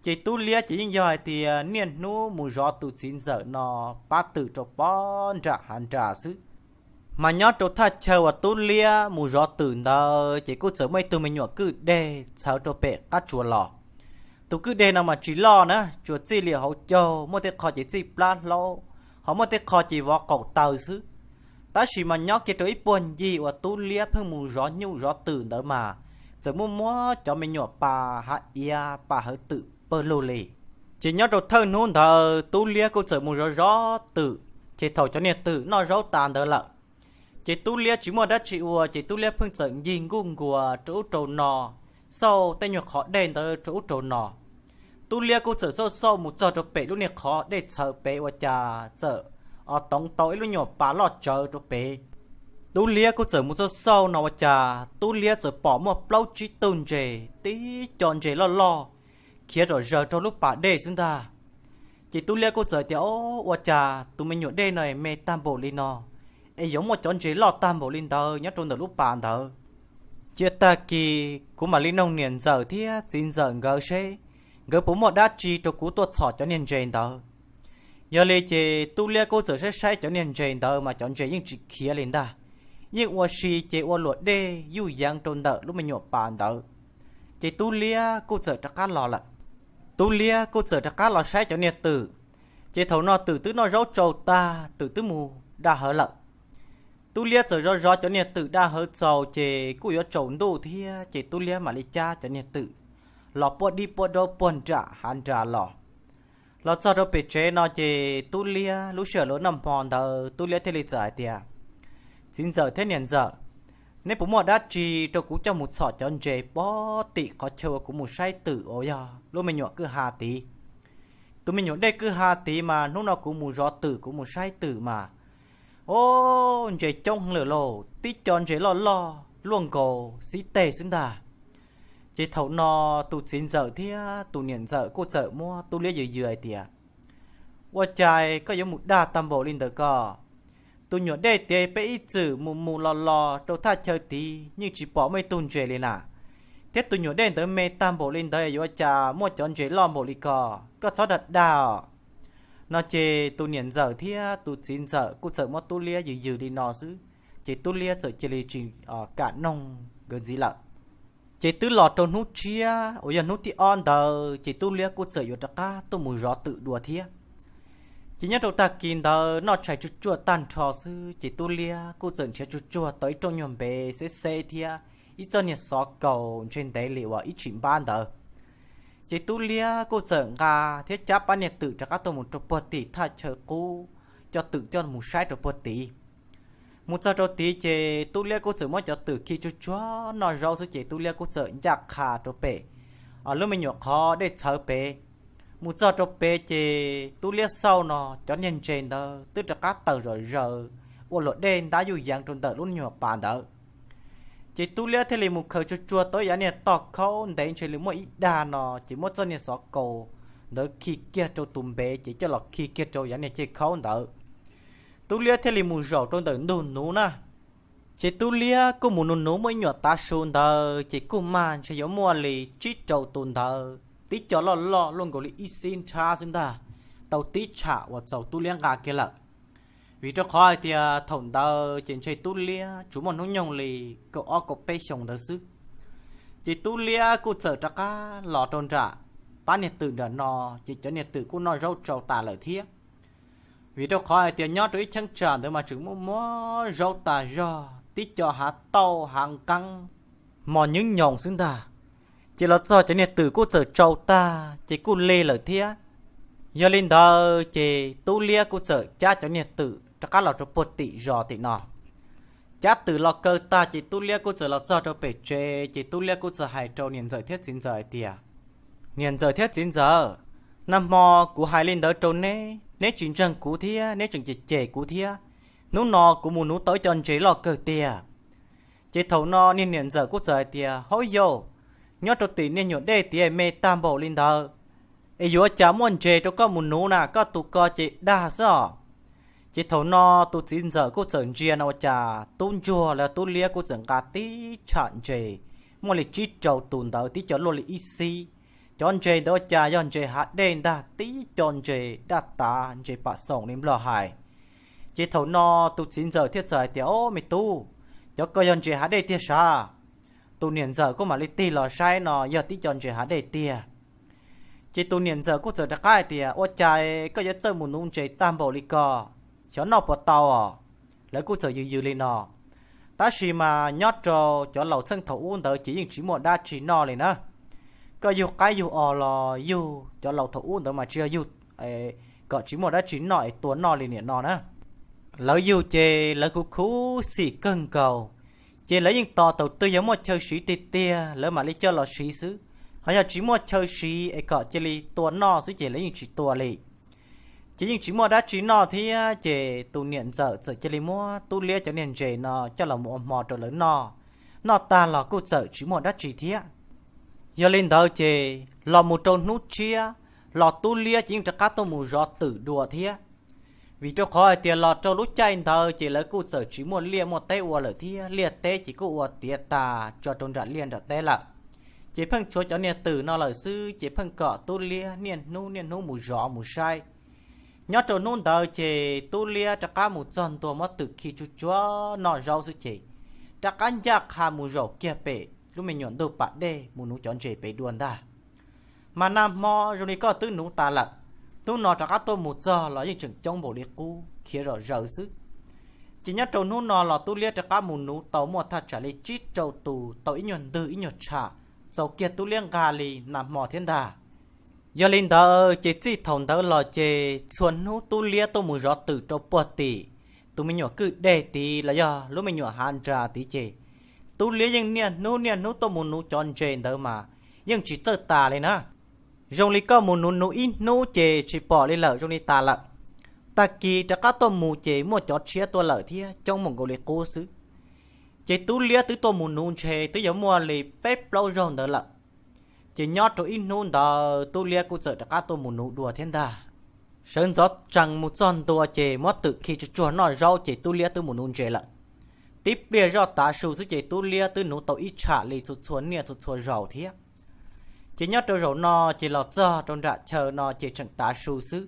Ces Tub Liab ces yeej yog hais tias niaj hnub mus zov tus txiv ntxawm no pab twm rau pob nram hav nras xwb. Mas nyob rau thaj chaw uas Tub Liab mus zov twm ntawd ces kuj txawm muaj ib tug me nyuam kwj deg txhawv rau pem qab tsuas los. Tus kwj deg no mas tsis loj na, tsuas txij li hauv caug, muaj tej qho ces txij plab hlaub, ho muaj tej qho ces vov qaum taw xwb. Tab sis mas nyob kiag rau ib puag ncig uas Tub Liab pheej mus zov nyuj zov twm ntawd mas txawm muaj muab cov me nyuam pas hav iav pas hawv twm pawg lug li. Ces nyob rau thawj hnub ntawd Tub Liab kuj txawm mus zov zov twm, ces thaum cov niag twm noj zaub tas ntawd lawm, ces Tub Liab tsis muaj dab tsi ua ces Tub Liab pheej txawm ncig nkuj nkuas rau ub rau no, xauj tej nyuag qhov dej ntawd rau ub rau no. Tub Liab kuj txawm xauj xauj mus txog rau pem lub niag qhov dej txhawv pem ua cas txawm toov tau ib lub nyuam pas loj tsawv rau pem. Tub Liab kuj txawm mus xauj xauj no ua cas Tub Liab txawm pom muaj plaub tsib tug ntses tib co ntses loj loj khiav zom zaws rau lub pas dej xwb ntag. Ces Tub Liab kuj txawm tias, O, ua cas tus me nyuam dej no me tag npaum li no, es yuav muaj cov ntses loj tag npaum li ntawd nyob rau ntawm lub pas ntawd. Cia tag kis kuv mam li noog niam ntxawm thiab txiv ntxawm nkawd seb nkawd puas muaj dab tsi rau kuv tuaj txhom cov niag ntses ntawd. Yog li ces Tub Liab kuj txawm saib saib cov niag ntses ntawd mas cov ntses yeej tsis khiav li ntag, yeej ua si ces ua luam dej yuj yeev rau ntawm lub me nyuam pas ntawd. Ces Tub Liab kuj txawm rov qab los lawm. Tub Liab kuj txawm rov qab los saib cov niag twm. Ces thaum no twm twb noj zaub tsau tag, twm twb mus da hawv lawm. Tub Liab txawm zov zov cov niag twm da hawv txaus ces kuj yuav tsaus ntuj thiab ces Tub Liab mam li cab cov niag twm los puab dib puab daub puag nram hav nram los. Los txog rau pem tsev no ces Tub Liab lub sij hawm luag noj hmo ntawd Tub Liab thiaj li txawm hais tias, Txiv ntxawm thiab niam ntxawm, neb puas muaj dab tsi rau kuv coj mus txhom cov ntses puag tim qhov chaw uas kuv mus saib twm uas yog lub me nyuam kwj ha tid? Tus me nyuam dej kwj ha tid mas hnub no kuv mus zov twm kuv mus saib twm mas, o, ntses coob heev lawm lauj, tib co ntses loj loj luaj nkaus xib teg xwb ntag. Ces thaum no tus txiv ntxawm thiab tus niam ntxawm kuj txawm muab Tub Liab yws yws hais tias, Ua cas koj yuav mus dag tag npaum li ntawd ko? Tus nyuam dej tiav peb ib txwm mus mus los los rau thaj chaw tid yeej tsis pom muaj ib tug ntses li na. Thiab tus nyuam dej ntawd me tag npaum li ntawd yuav ua cas muaj cov ntses loj npaum li ko? Koj txhob dag dag os. No ces tus niam ntxawm thiab tus txiv ntxawm kuj txawm muab Tub Liab yws yws li no xwb, ces Tub Liab txawm cia li tsis kam noog nkawd ntxiv lawm. Ces twb los rau hnub tshiab uas yog hnub thib ob ntawd ces Tub Liab kuj txawm yuav rov qab tuaj mus zov twm dua thiab. Ces nyob rau tag kis ntawd noj tshais tsuag tsuag tag nrho xwb ces Tub Liab kuj txawm nrhiav tsuag tsuag tau ib rooj nyuag npev xeb xeb thiab ib txoj niag xov kaus ntshe ntev li uas ib tshim npab ntawd. Ces Tub Liab kuj txawm nqa thiab cab pab niag twm rov qab tuaj mus rau puag tim thaj chaw qub, coj twm coj mus saib rau puag tid. Mus txog rau tid ces Tub Liab kuj txawm muab cov twm khi tsuag tsuag noj zaub xwb ces Tub Liab kuj txawm ncaj qha rau pem lub me nyuam qhov dej txhawv pem. Mus txog rau pem ces Tub Liab xauj no cov niag ntses ntawd twb rov qab tawm zom zaws ua luam dej ntab yuj yeev rau ntawm lub nyuag pas ntawd. Ces Tub Liab thiaj li mus khaws tsuag tsuag tau yav niag toj khaub ntev ntshe li muaj ib dag no ces muab txoj niag xov kaus ntawd khi kiag rau tus npev ces coj los khi kiag rau yav niag ceg khaub ntawd. Tub Liab thiaj li mus zaum rau ntawm ntug nuv na. Ces Tub Liab kuj mus nuv nuv muaj ib nyuam tav su ntawd ces kuj mag ntshe yuav muaj li tsib rau tus ntawd tib co loj loj luaj nkaus li ib xib nrhab xwb ntag, tau tib tsham uas txaus Tub Liab nqa kiag lawm. Vim rau qhov hais tias thaum ntawd ces ntshe Tub Liab tsuas muaj hnub nyoog li kaum ob kaum peb xyoos ntawd xwb. Ces Tub Liab kuj txawm rov qab los rau nram pab niag twm nram no, ces cov niag twm kuj noj zaub tsau tas lawm thiab. Vim rau qhov hais tias nyob rau ib cheeb tsam ntawd mas tseem muaj muab zaub tas zog, tib co hav tauj hav nqeeb mos nyeeb nyoos xwb ntag. Ces los txog cov niag twm kuj txawm tsau tag ces kuj lig lawm thiab. Yog li ntawd ces Tub Liab kuj txawm cab cov niag twm rov qab los rau puag tim zos tim no. Cab twm los kaw tag ces Tub Liab kuj txawm los txog rau pem tsev ces Tub Liab kuj txawm hais rau niam ntxawm thiab txiv ntxawm hais tias, Niam ntxawm thiab txiv ntxawm, nag hmo kuv hais li ntawd rau neb, neb tsis ntseeg kuv thiab neb tseem cem cem kuv thiab. Hnub no kuv mus nuv tau ib co ntses loj kawg tiag. Ces thaum no niag niam ntxawm kuj txawm hais tias, Haub yau, nyob rau tim niag nyuam dej tiav me tag npaum li ntawd, es yuav cas muaj ntses rau koj mus nuv na, koj tus ko ces dag xwb os. Ces thaum no tus txiv ntxawm kuj txawm ntsia no ua cas tub ntsuag los Tub Liab kuj txawm nqa tib tsham ntses, muaj li tsib rau tus ntawd tib co luaj li ib xib. Cov ntses ntawd ua cas yog ntses hav dej ntag, tib co ntses daj tav ntses pam xoom li nplog hais. Ces thaum no tus txiv ntxawm thiaj txawm hais tias, Ob me tub, cov ko yog ntses hav dej tiag sav? Tus niam ntxawm kuj mam li tig los saib no yog tib co ntses hav dej tiag. Ces tus niam ntxawm kuj txawm rov qab hais tias, Ua cas koj yuav txawj mus nuv ntses tag npaum li ko? Xyov noj puas tau os. Lawv kuj txawm yws yws li no. Tab sis mas nyob rau cov laus txheej thaum ub ntawd ces yeej tsis muaj dab tsi noj li na. Koj yug qaib yug os los yug cov laus thaum ub ntawd mas tsis yog yug kom tsis muaj dab tsi noj es tua noj li niam no na. Lawv yug ces lawv khuv khuv xim kawg nkaus, ces lawv yeej tos thaum twg yog muaj chaw siv tiag tiag lawv mam li coj los siv xwb. Ho yog tsis muaj chaw siv es kom cia li tua noj xwb ces lawv yeej tsis tua li. Ces yeej tsis muaj dab tsi noj thiab ces tus niam ntxawm txawm cia li muab tub liab cov niag ntses no coj los mus ua hmo rau lawv noj. Noj tag los kuj txawm tsis muaj dab tsi thiab. Yog li ntawd ces los mus rau hnub tshiab los tub liab ces yeej rov qab tuaj mus zov twm dua thiab. Vim rau qhov hais tias los rau lub caij ntawd ces lawv kuj txawm tsis muaj liaj muaj teb ua lawm thiab, liaj teb ces kuj ua tiav tas tso rau nram liaj nram teb lawm. Ces pheej tshuav cov niag twm no lawm xwb ces pheej kom tub liab niaj hnub niaj hnub mus zov mus saib. Nyob rau hnub ntawd ces tub liab rov qab mus txog ntua muab twm khi tsuag tsuag noj zaub xwb ces rov qab ncaj qha mus zaum kiag pem lub me nyuam ntug pas dej mus nuv cov ntses pem dua ntag. Mas nag hmo zoo li koj twb nuv tas lawm, hnub no rov qab tuaj mus txog los yeej tseem coob npaum li qub khiav zom zaws xwb. Ces nyob rau hnub no los tub liab rov qab mus nuv tau muaj thaj tsam li tsib rau tus tau ib nyuag ntwg ib nyuag tsham, txaus kiag tub liab nqa li nag hmo thiab ntag. Yog li ntawd ces txij thaum ntawd los ces txhua hnub tub liab tuaj mus zov twm rau puag tim tus me nyuam kwj deg tid los yog lub me nyuam hav nras tid ces tub liab yeej niaj hnub niaj hnub tuaj mus nuv cov ntses ntawd mas yeej tsis txawj tas li na. Zoo li koj mus nuv nuv ib hnub ces tsis pom li lawm zoo li tas lawm. Tag kis rov qab tuaj mus ces muaj cov tshiab tuaj lawm thiab coob mus nkaus li qub xwb. Ces tub liab twb tuaj mus nuv ntses twb yuav muaj li peb plaub zaug ntawd lawm. Ces nyob rau ib hnub ntawd tub liab kuj txawm rov qab tuaj mus nuv dua thiab ntag. Sawv ntxov tsees mus txog ntua ces muab twm khi tsuag tsuag noj zaub ces tub liab twb mus nuv ntses lawm. Tib pliag zoj tav su xwb ces tub liab twb nuv tau ib tsham li txhua txhua niaj txhua txhua zaus thiab. Ces nyob rau zaum no ces los txog rau nram chaw no ces tseem tav su xwb.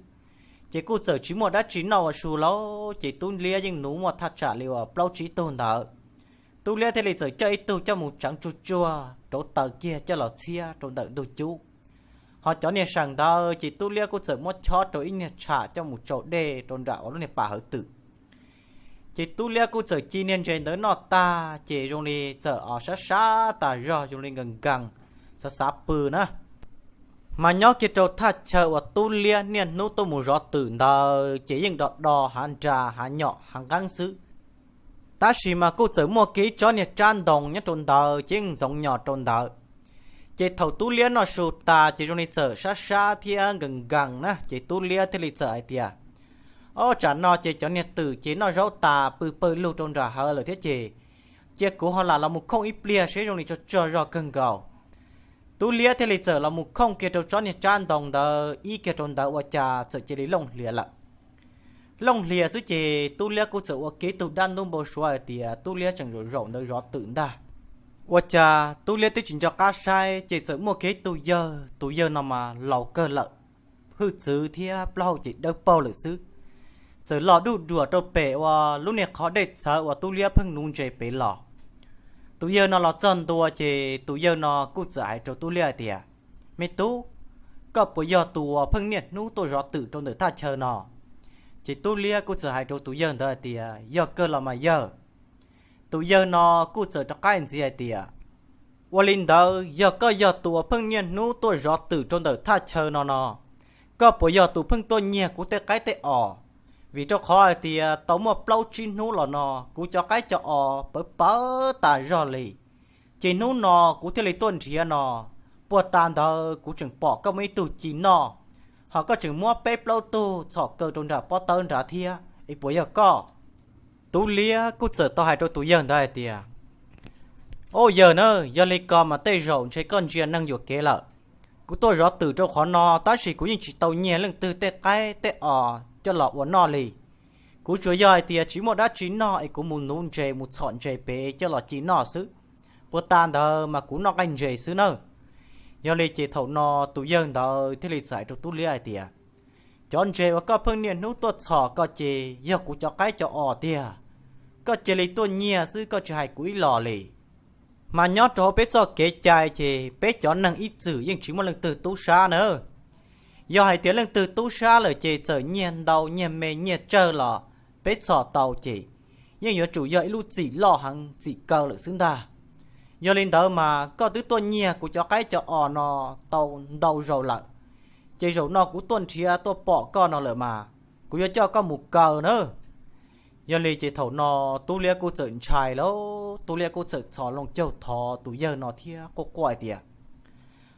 Ces kuj txawm tsis muaj dab tsi noj ua su lauj, ces tub liab yeej nuv muaj thaj tsam li uas plaub tsib tug ntawd. Tub liab thiaj li txawm coj ib tug coj mus tseev tsuag tsuag rauv taws kiag coj los txhiab rau ntawm ntug cub. Ho cov niag seem ntawd ces tub liab kuj txawm muab chob rau ib niag tsham coj mus tsau dej rau nram uas lub niag pas hawv twm. Ces tub liab kuj txawm ci niag ntses ntawd noj tag ces zoo li txawm os sab sab tas zog zoo li nkees nkees, xav xav pw na. Mas nyob kiag rau thaj chaw uas tub liab niaj hnub tuaj mus zov twm ntawd ces yeej do do hav nras hav nyom hav nqeeb xwb. Tab sis mas kuj txawm muaj kiag ib tsob niag tsab ntoo nyob rau ntawd ces yeej ntxoov nyos rau ntawd. Ces thaum tub liab noj su tas ces zoo li txawm sab sab thiab nkees nkees na ces tub liab thiaj li txawm hais tias, Ob, tsam no ces cov niag twm ces noj zaub tas pw pawg lug rau nram hawv lawm thiab ces cia kuv ho lam los mus khooj ib pliag seb zoo li tso tsaug zog kawg nkaus. Tub liab thiaj li txawm los mus khooj kiag rau tsob niag tsab ntoo ntawd ib kiag rau ntawd ua cas txawm cia li looj hlias lawm. Looj hlias xwb ces tub liab kuj txawm ua kiag ib tug dab ntub npau suav hais tias tub liab tseem zaum zaum ntawd zov twm ntag. Ua cas tub liab twb tsis nco qab saib ces txawm muaj kiag ib tug yawg, tus yawg no mas laus kawg lawm, hwj txwv thiab plaub hau ces dawb paug lawm xwb, txawm los duj duam rau pem uas lub niag qhov dej txhawv uas tub liab pheej nuv ntses pem los. Tus yawg no los txog ntua ces tus yawg no kuj txawm hais rau tub liab hais tias, Me tub, koj puas yog tus uas pheej niaj hnub tuaj zov twm rau ntawm thaj chaw no? Ces tub liab kuj txawm hais rau tus yawg ntawd hais tias, Yog kawg los mas yawg. Tus yawg no kuj txawm rov qab ntxiv hais tias, Ua li ntawd yog koj yog tus uas pheej niaj hnub tuaj zov twm rau ntawm thaj chaw no no, koj puas yog tus pheej tuaj nyiag kuv tej qaib tej os? Vim rau qhov hais tias tau muaj plaub tsib hnub los no kuv cov qaib cov os pawv pawv tas zog li, ces hnub no kuv thiaj li tuaj nrhiav no. Puag ta ntawd kuv tseem pom koj muaj ib tug ci noj, ho koj tseem muab peb plaub tug txhom kaw rau nram pob tawb nrad thiab, es puas yog koj? Tub liab kuj txawm tau hais rau tus yawg ntawd hais tias, Au yawg na, yog li ko mas tej zaum ntshe koj ntsia neeg yuam kev lawm. Kuv tuaj zov twm rau qhov no tab sis kuv yeej tsis tau nyiag leej twg tej qaib tej os coj los ua noj li. Kuv tsuas yog hais tias tsis muaj dab tsi noj es kuv mus nuv ntses mus txhom ntses pem coj los ci noj xwb. Puag ta ntawd mas kuv noj nqaij ntses xwb nawb. Yog li ces thaum no tus yawg ntawd thiaj li txawm hais rau tub liab hais tias, Cov ntses uas koj pheej niaj hnub tuaj txhom ko ces yog kuv cov qaib cov os tiag. Koj cia li tuaj nyiag xwb koj tsis hais kuv ib los li. Mas nyob rau hauv peb txoj kev cai ces peb cov neeg ib txwm yeej tsis muaj leej twg tub sab nawb. Yog hais tias leej twg tub sab lawm ces txawm nyiag ntau nyiag me nyiag tsawg los peb txhom tau ces yeej yuav tsum yog ib lub txim loj heev txim kaw lawm xwb ntag. Yog li ntawd mas koj twb tuaj nyiag kuv cov qaib cov os no tau ntau zaus lawm, ces zaum no kuv tuaj nrhiav tuaj pom koj no lawm mas kuv yuav coj koj mus kaw nawb. Yog li ces thaum no Tub Liab kuj txawm ntshai lauj, Tub Liab kuj txawm txhos loo caug thov tus yawg no thiab quaj quaj hais tias,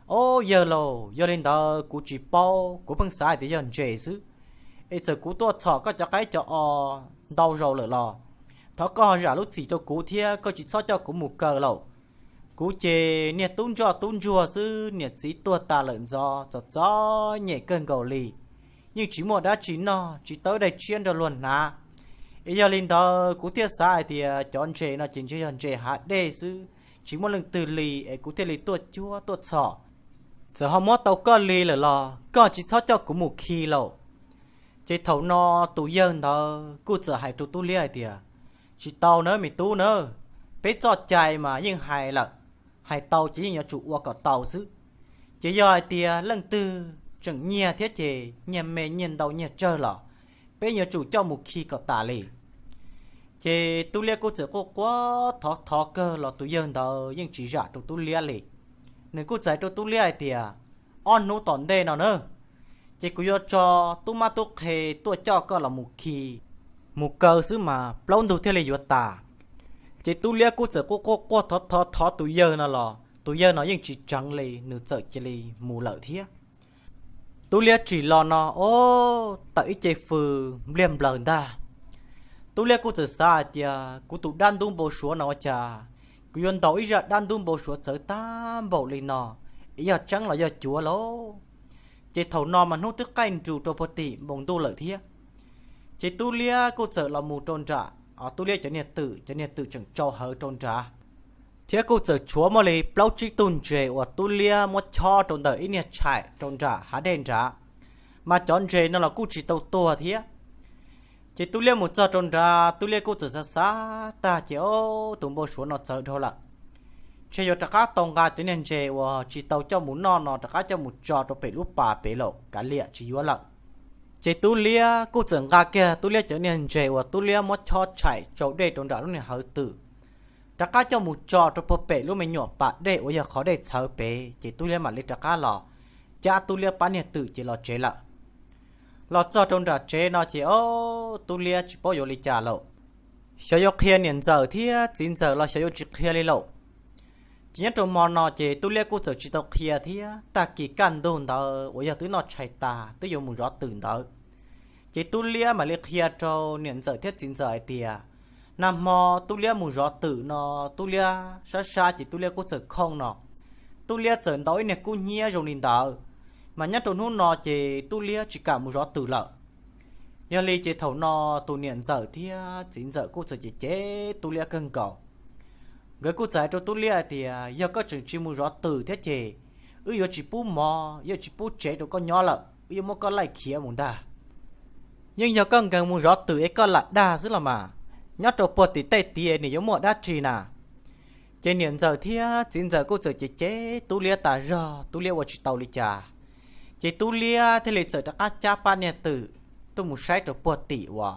Ob yawg lauj, yog li ntawd kuv tsis paub, kuv pheej xav hais tias yog ntses xwb, es txawm kuv tuaj txhom koj cov qaib cov os ntau zaus lawm los thov koj ho zam lub txim rau kuv thiab koj tsis txhob coj kuv mus kaw lauj. Kuv ces niag tub ntsoj tub ntsuag xwb, niam txiv tuag tas lawm ntxov txom txom nyem kawg nkaus li, yeej tsis muaj dab tsi noj, tsis tau daig tshiab nrog luag hnav. Es yog li ntawd kuv thiaj xav hais tias cov ntses no ces ntshe yog ntses hav dej xwb, tsis muaj leej twg li es kuv thiaj li tuaj cuab tuaj txhom. Txawm ho muab tau koj li lawm los koj tsis txhob coj kuv mus khi lauj. Ces thaum no tus yawg ntawd kuj txawm hais rau Tub Liab hais tias, Tsis tau nawb me tub nawb, peb txoj cai mas yeej hais lawm, hais tau ces yeej yuav tsum ua kom tau xwb. Ces yog hais tias leej twg tseem nyiag thiab ces nyiag me nyiag ntau nyiag tsawg los peb yuav tsum coj mus khi kom tas li. Ces Tub Liab kuj txawm quaj quaj thov thov kawg los tus yawg ntawd yeej tsis zam rau Tub Liab li. Nws kuj txawm hais rau Tub Liab hais tias, Ob hnub tom ntej no na, ces kuv yuav tso tub mab tub qhe tuaj coj koj los mus khi, mus kaw xwb mas plaub ntug thiaj li yuav tas. Ces Tub Liab kuj txawm quaj quaj quaj thov thov thov tus yawg no los tus yawg no yeej tsis tseev li, nws txawm cia li mus lawm thiab. Tub Liab tsim los no, o, tawm ib ce fws npliag nplaws ntag. Tub Liab kuj txawm xav hais tias, Kuv tus dab ntub npau suav no ua cas kuv yuav ntaus ib zaj dab ntub npau suav txawv tag npaum li no, es yog tseeb los yog cuav lauj? Ces thaum no mas hnub twb qaij nrus rau puag tim npoo ntuj lawm thiab. Ces Tub Liab kuj txawm los mus rau nram, o, Tub Liab cov niag twm, cov niag twm tseem tsau hawv rau nrad, thiab kuj txawm tshuav muaj li plaub tsib tug ntses uas Tub Liab muab chob rau ntawm ib niag tshaim rau nram hav dej nrad, mas cov ntses no los kuj tsis tau tuag thiab. Ces Tub Liab mus txog rau nrad, Tub Liab kuj txawm xav xav tag ces, o, tus npau suav no txawv dhau lawm, ntshe yuav rov qab tau nqa cov niag ntses uas tsis tau coj mus noj no rov qab coj mus tso rau pem lub pas pem lawm, kav liam tsis yuav lawm. Ces Tub Liab kuj txawm nqa kiag Tub Liab cov niag ntses uas Tub Liab muab chob tshaim tsau dej rau nram lub niag hawv twm, rov qab coj mus tso rau puag pem lub me nyuam pas dej uas yog qhov dej txhawv pem, ces Tub Liab mam li rov qab los cab Tub Liab pab niag twm ces los tsev lawm. Los txog rau nram tsev no ces, o, Tub Liab tsis paub yuav li cas lauj, xyov yuav qhia niam ntxawm thiab txiv ntxawm los xyov yuav tsis qhia li lauj. Ces nyob rau hmo no ces Tub Liab kuj txawm tsis tau qhia thiab, tag kis kaj ntug ntawd uas yog twb noj tshais tas twb yuav mus zov twm ntawd, ces Tub Liab mam li qhia rau niam ntxawm thiab txiv ntxawm hais tias, nag hmo Tub Liab mus zov twm no, Tub Liab sab sab ces Tub Liab kuj txawm khooj no, Tub Liab txawm ntaus ib niag kub hnyiab zoo li ntawd, mas nyob rau hnub no ces Tub Liab tsis kam mus zov twm lawm. Yog li ces thaum no tus niam ntxawm thiab txiv ntxawm kuj txawm cem cem Tub Liab kawg nkaus. Nkawd kuj txawm hais rau Tub Liab hais tias, yog koj tseem tsis mus zov twm thiab ces wb yuav tsis pub mov, yuav tsis pub tsev rau koj nyob lawm, wb yuav muab koj laij khiav mus ntag. Yeej yog koj nkees mus zov twm es koj lam dag xwb los mas, nyob rau puag tim tej tid nim yuav muaj dab tsi na. Ces niam ntxawm thiab txiv ntxawm kuj txawm cem cem Tub Liab tas zog, Tub Liab ua tsis tau li cas. Ces Tub Liab thiaj li txawm rov qab cab pab niag twm tuaj mus saib rau puag tim uas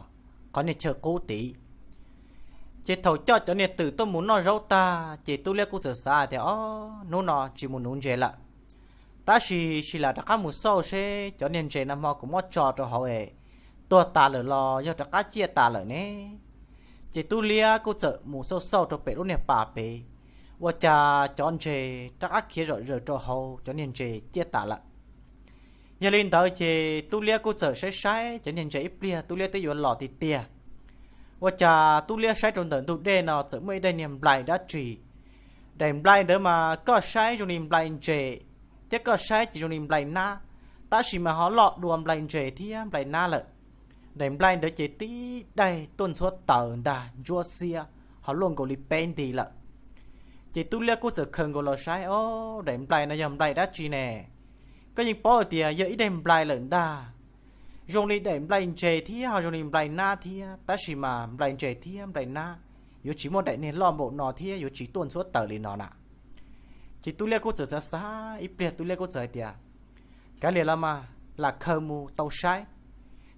qhov niag chaw qub tid. Ces thaum coj cov niag twm tuaj mus noj zaub tag ces Tub Liab kuj txawm xav tias, o, hnub no tsis mus nuv ntses lawm, tab sis sim lam rov qab mus xauj seb cov niag ntses nag hmo kuv muab tso rau hauv es tuag tas lawm los yog rov qab ciaj tas lawm ne. Ces Tub Liab kuj txawm mus xauj xauj rau pem lub niag pas pem, ua cas cov ntses rov qab khiav zom zaws rau hauv, cov niag ntses ciaj tas lawm. Yog li ntawd ces Tub Liab kuj txawm saib saib cov niag ntses ib pliag Tub Liab twb yuav los tiag tiag. Ua cas Tub Liab saib rau ntawm ntug dej no txawm muaj ib daim niag nplai dab tsi. Daim nplai ntawd mas koj saib zoo li nplai ntses, thiab koj saib ces zoo li nplai nab, tab sis mas ho loj dua nplai ntses thiab nplai nab lawm. Daim nplai ntawd ces tib daim tuaj ntxhuab taws ntag ntsuab xiab, ho luaj nkaus li peb nti lawm. Ces Tub Liab kuj txawm khaws nkaus los saib, o, daim nplai no yog nplai dab tsi ne? Koj yeej paub hais tias yog ib daim nplai lawm ntag. Zoo li daim nplai ntses thiab ho zoo li nplai nab thiab, tab sis mas nplai ntses thiab nplai nab yuav tsis muaj daim niag loj npaum no thiab yuav tsis tuaj ntxhuab taws li no na. Ces Tub Liab kuj txawm xav xav ib pliag, Tub Liab kuj txawm hais tias, kav liam los mas, lam khaws mus tau saib.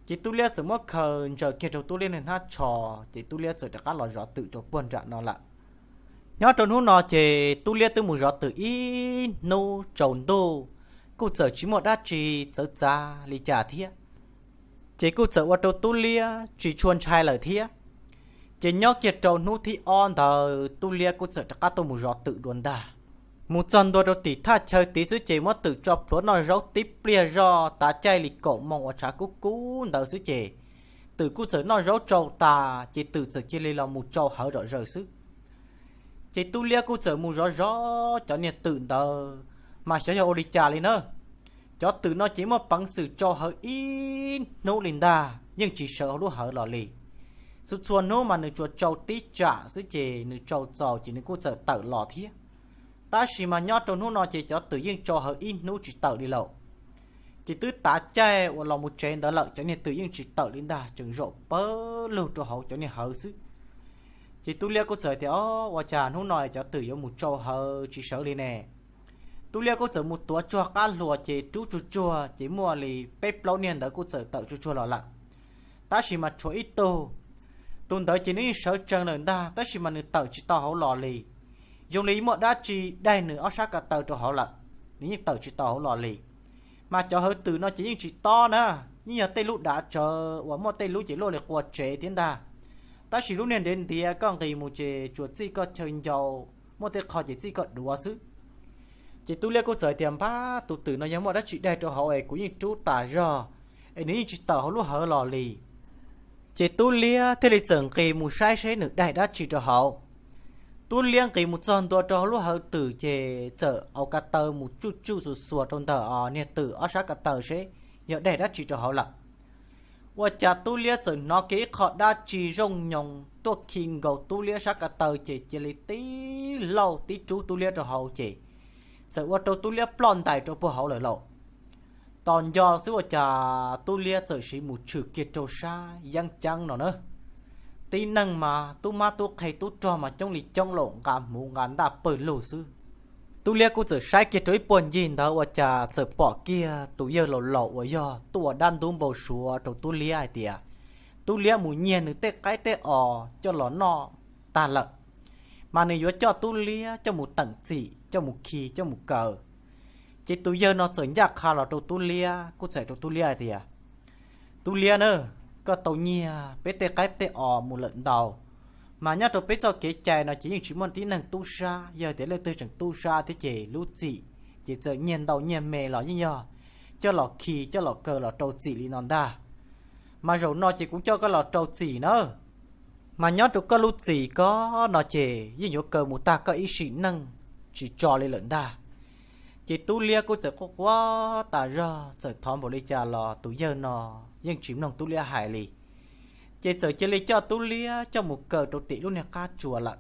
Ces tub liab txawm muab khaws ntsaws kiag rau tub liab niag hnab tsho, ces tub liab txawm rov qab los zov twm rau puag nram no lawm. Nyob rau hnub no ces tub liab twb mus zov twm ib hnub tsaus ntuj, kuj txawm tsis muaj dab tsi txawv txav li cas thiab. Ces kuj txawm ua rau tub liab tsis tshua ntshai lawm thiab. Ces nyob kiag rau hnub thib ob ntawd tub liab kuj txawm rov qab tuaj mus zov twm dua ntag. Mus txog ntua rau tim thaj chaw tid xwb ces muab twm tso plhuav noj zaub tib pliag zoj tav caij li kaum moos uas tshav kub kub ntawd xwb ces twm kuj txawm noj zaub tsau tas ces twm txawm cia li los mus tsau hawv zom zaws xwb. Ces tub liab kuj txawm mus zov zov cov niag twm ntawd, mas xyov yog ua li cas li na. Cov twm no ces muaj peev xwm tsau hawv ib hnub li ntag yeej tsis sawv hauv lub hawv los li. Txhua txhua hnub mas nws tsuas tsau tib tsam xwb ces nws tsau txaus ces nws kuj txawm tawm los thiab. Tab sis mas nyob rau hnub no ces cov twm yeej tsau hawv ib hnub tsis tawm li lawm. Ces twb tav caij uas los mus tsev ntawd lawm cov niag twm yeej tsis tawm li ntag, tseem zaum pawg lug rau hauv cov niag hawv xwb. Ces tub liab kuj txawm tias, O, ua cas hnub no cov twm yuav mus tsau hawv tsis sawv li ne? Tub liab kuj txawm mus tuav tsuag qab hluas ces rub tsuag tsuag ces muaj li peb plaub niag ntawd kuj txawm tawm tsuag tsuag los lawm. Tab sis mas tshuav ib tug, tus ntawd ces nws yeej sawv tsees lawm ntag tab sis mas nws tawm tsis tau hauv los li. Zoo li muaj dab tsi daig nws ob sab ko taw rau hauv lawm, nws yeej tawm tsis tau hauv los li. Mas cov hawv twm no ces yeej tsis tob na, yeej yog tej lub dav tsawv uas muaj tej lub ces luaj li qua tsev thiab ntag. Tab sis lub niag ntiav ntiav koj nqis mus ces tsuas txij koj chaw ncau, muaj tej qho ces txij koj duav xwb. Ces tub liab kuj txawm tias, Npab, tus twm no yog muaj dab tsi daig rau hauv es kuv yeej rub tas zog, es nws yeej tsis tawm hauv lub hawv los li. Ces tub liab thiaj li txawm nqis mus saib seb nws daig dab tsi rau hauv. Tub liab nqis mus txog ntua rau hauv lub hawv twm ces txawm au ko taw mus tsuj tsuj xuas xuas rau ntawm os niag twm ob sab ko taw seb yog daig dab tsi rau hauv lawm. Ua cas tub liab txawm hnov kiag ib qho dab tsi zooj nyoos tuaj khi nkaus tub liab sab ko taw ces cia li tib lauj tib rub tub liab rau hauv ces txawm ua rau tub liab ploj ntais rau puag hauv lawm lauj. Tos nco xwb ua cas tub liab txawm siv mus tshwm kiag rau sab yeeb ceeb no na. Tib neeg mas tub mab tub qhe tub rog mas coob li coob lauj, nqa hmuv nqa ntaj pawg lug xwb. Tub liab kuj txawm saib kiag rau ib puag ncig ntawd ua cas txawm pom kiag tus yawg laus laus uas yog tuaj ua dab ntub npau suav rau tub liab hais tias tub liab mus nyiag nws tej qaib tej os coj los noj tag lawm, mas nws yuav coj tub liab coj mus teem txim, coj mus khi, coj mus kaw. Ces tus yawg no txawm ncaj qha los rau tub liab kuj txawm hais rau tub liab hais tias, Tub liab na, koj tau nyiag peb tej qaib tej os mus lawm ntau, mas nyob rau peb txoj kev cai no ces yeej tsis muaj tib neeg tub sab, yog tias leej twg tseem tub sab thiab ces lub txim ces txawm nyiag ntau nyiag me los yeej yog coj los khi coj los kaw los rau txim li no ntag. Mas zaum no ces kuv coj koj los rau txim na. Mas nyob rau koj lub txim ko no ces yeej yuav kaw mus tag koj ib sim neej tsis tso li lawm ntag. Ces tub liab kuj txawm quaj quaj tas zog, txawm thov npaum li cas los tus yawg no yeej tsis mloog tub liab hais li. Ces txawm cia li coj tub liab coj mus kaw rau tim lub niag qab tsuas lawm.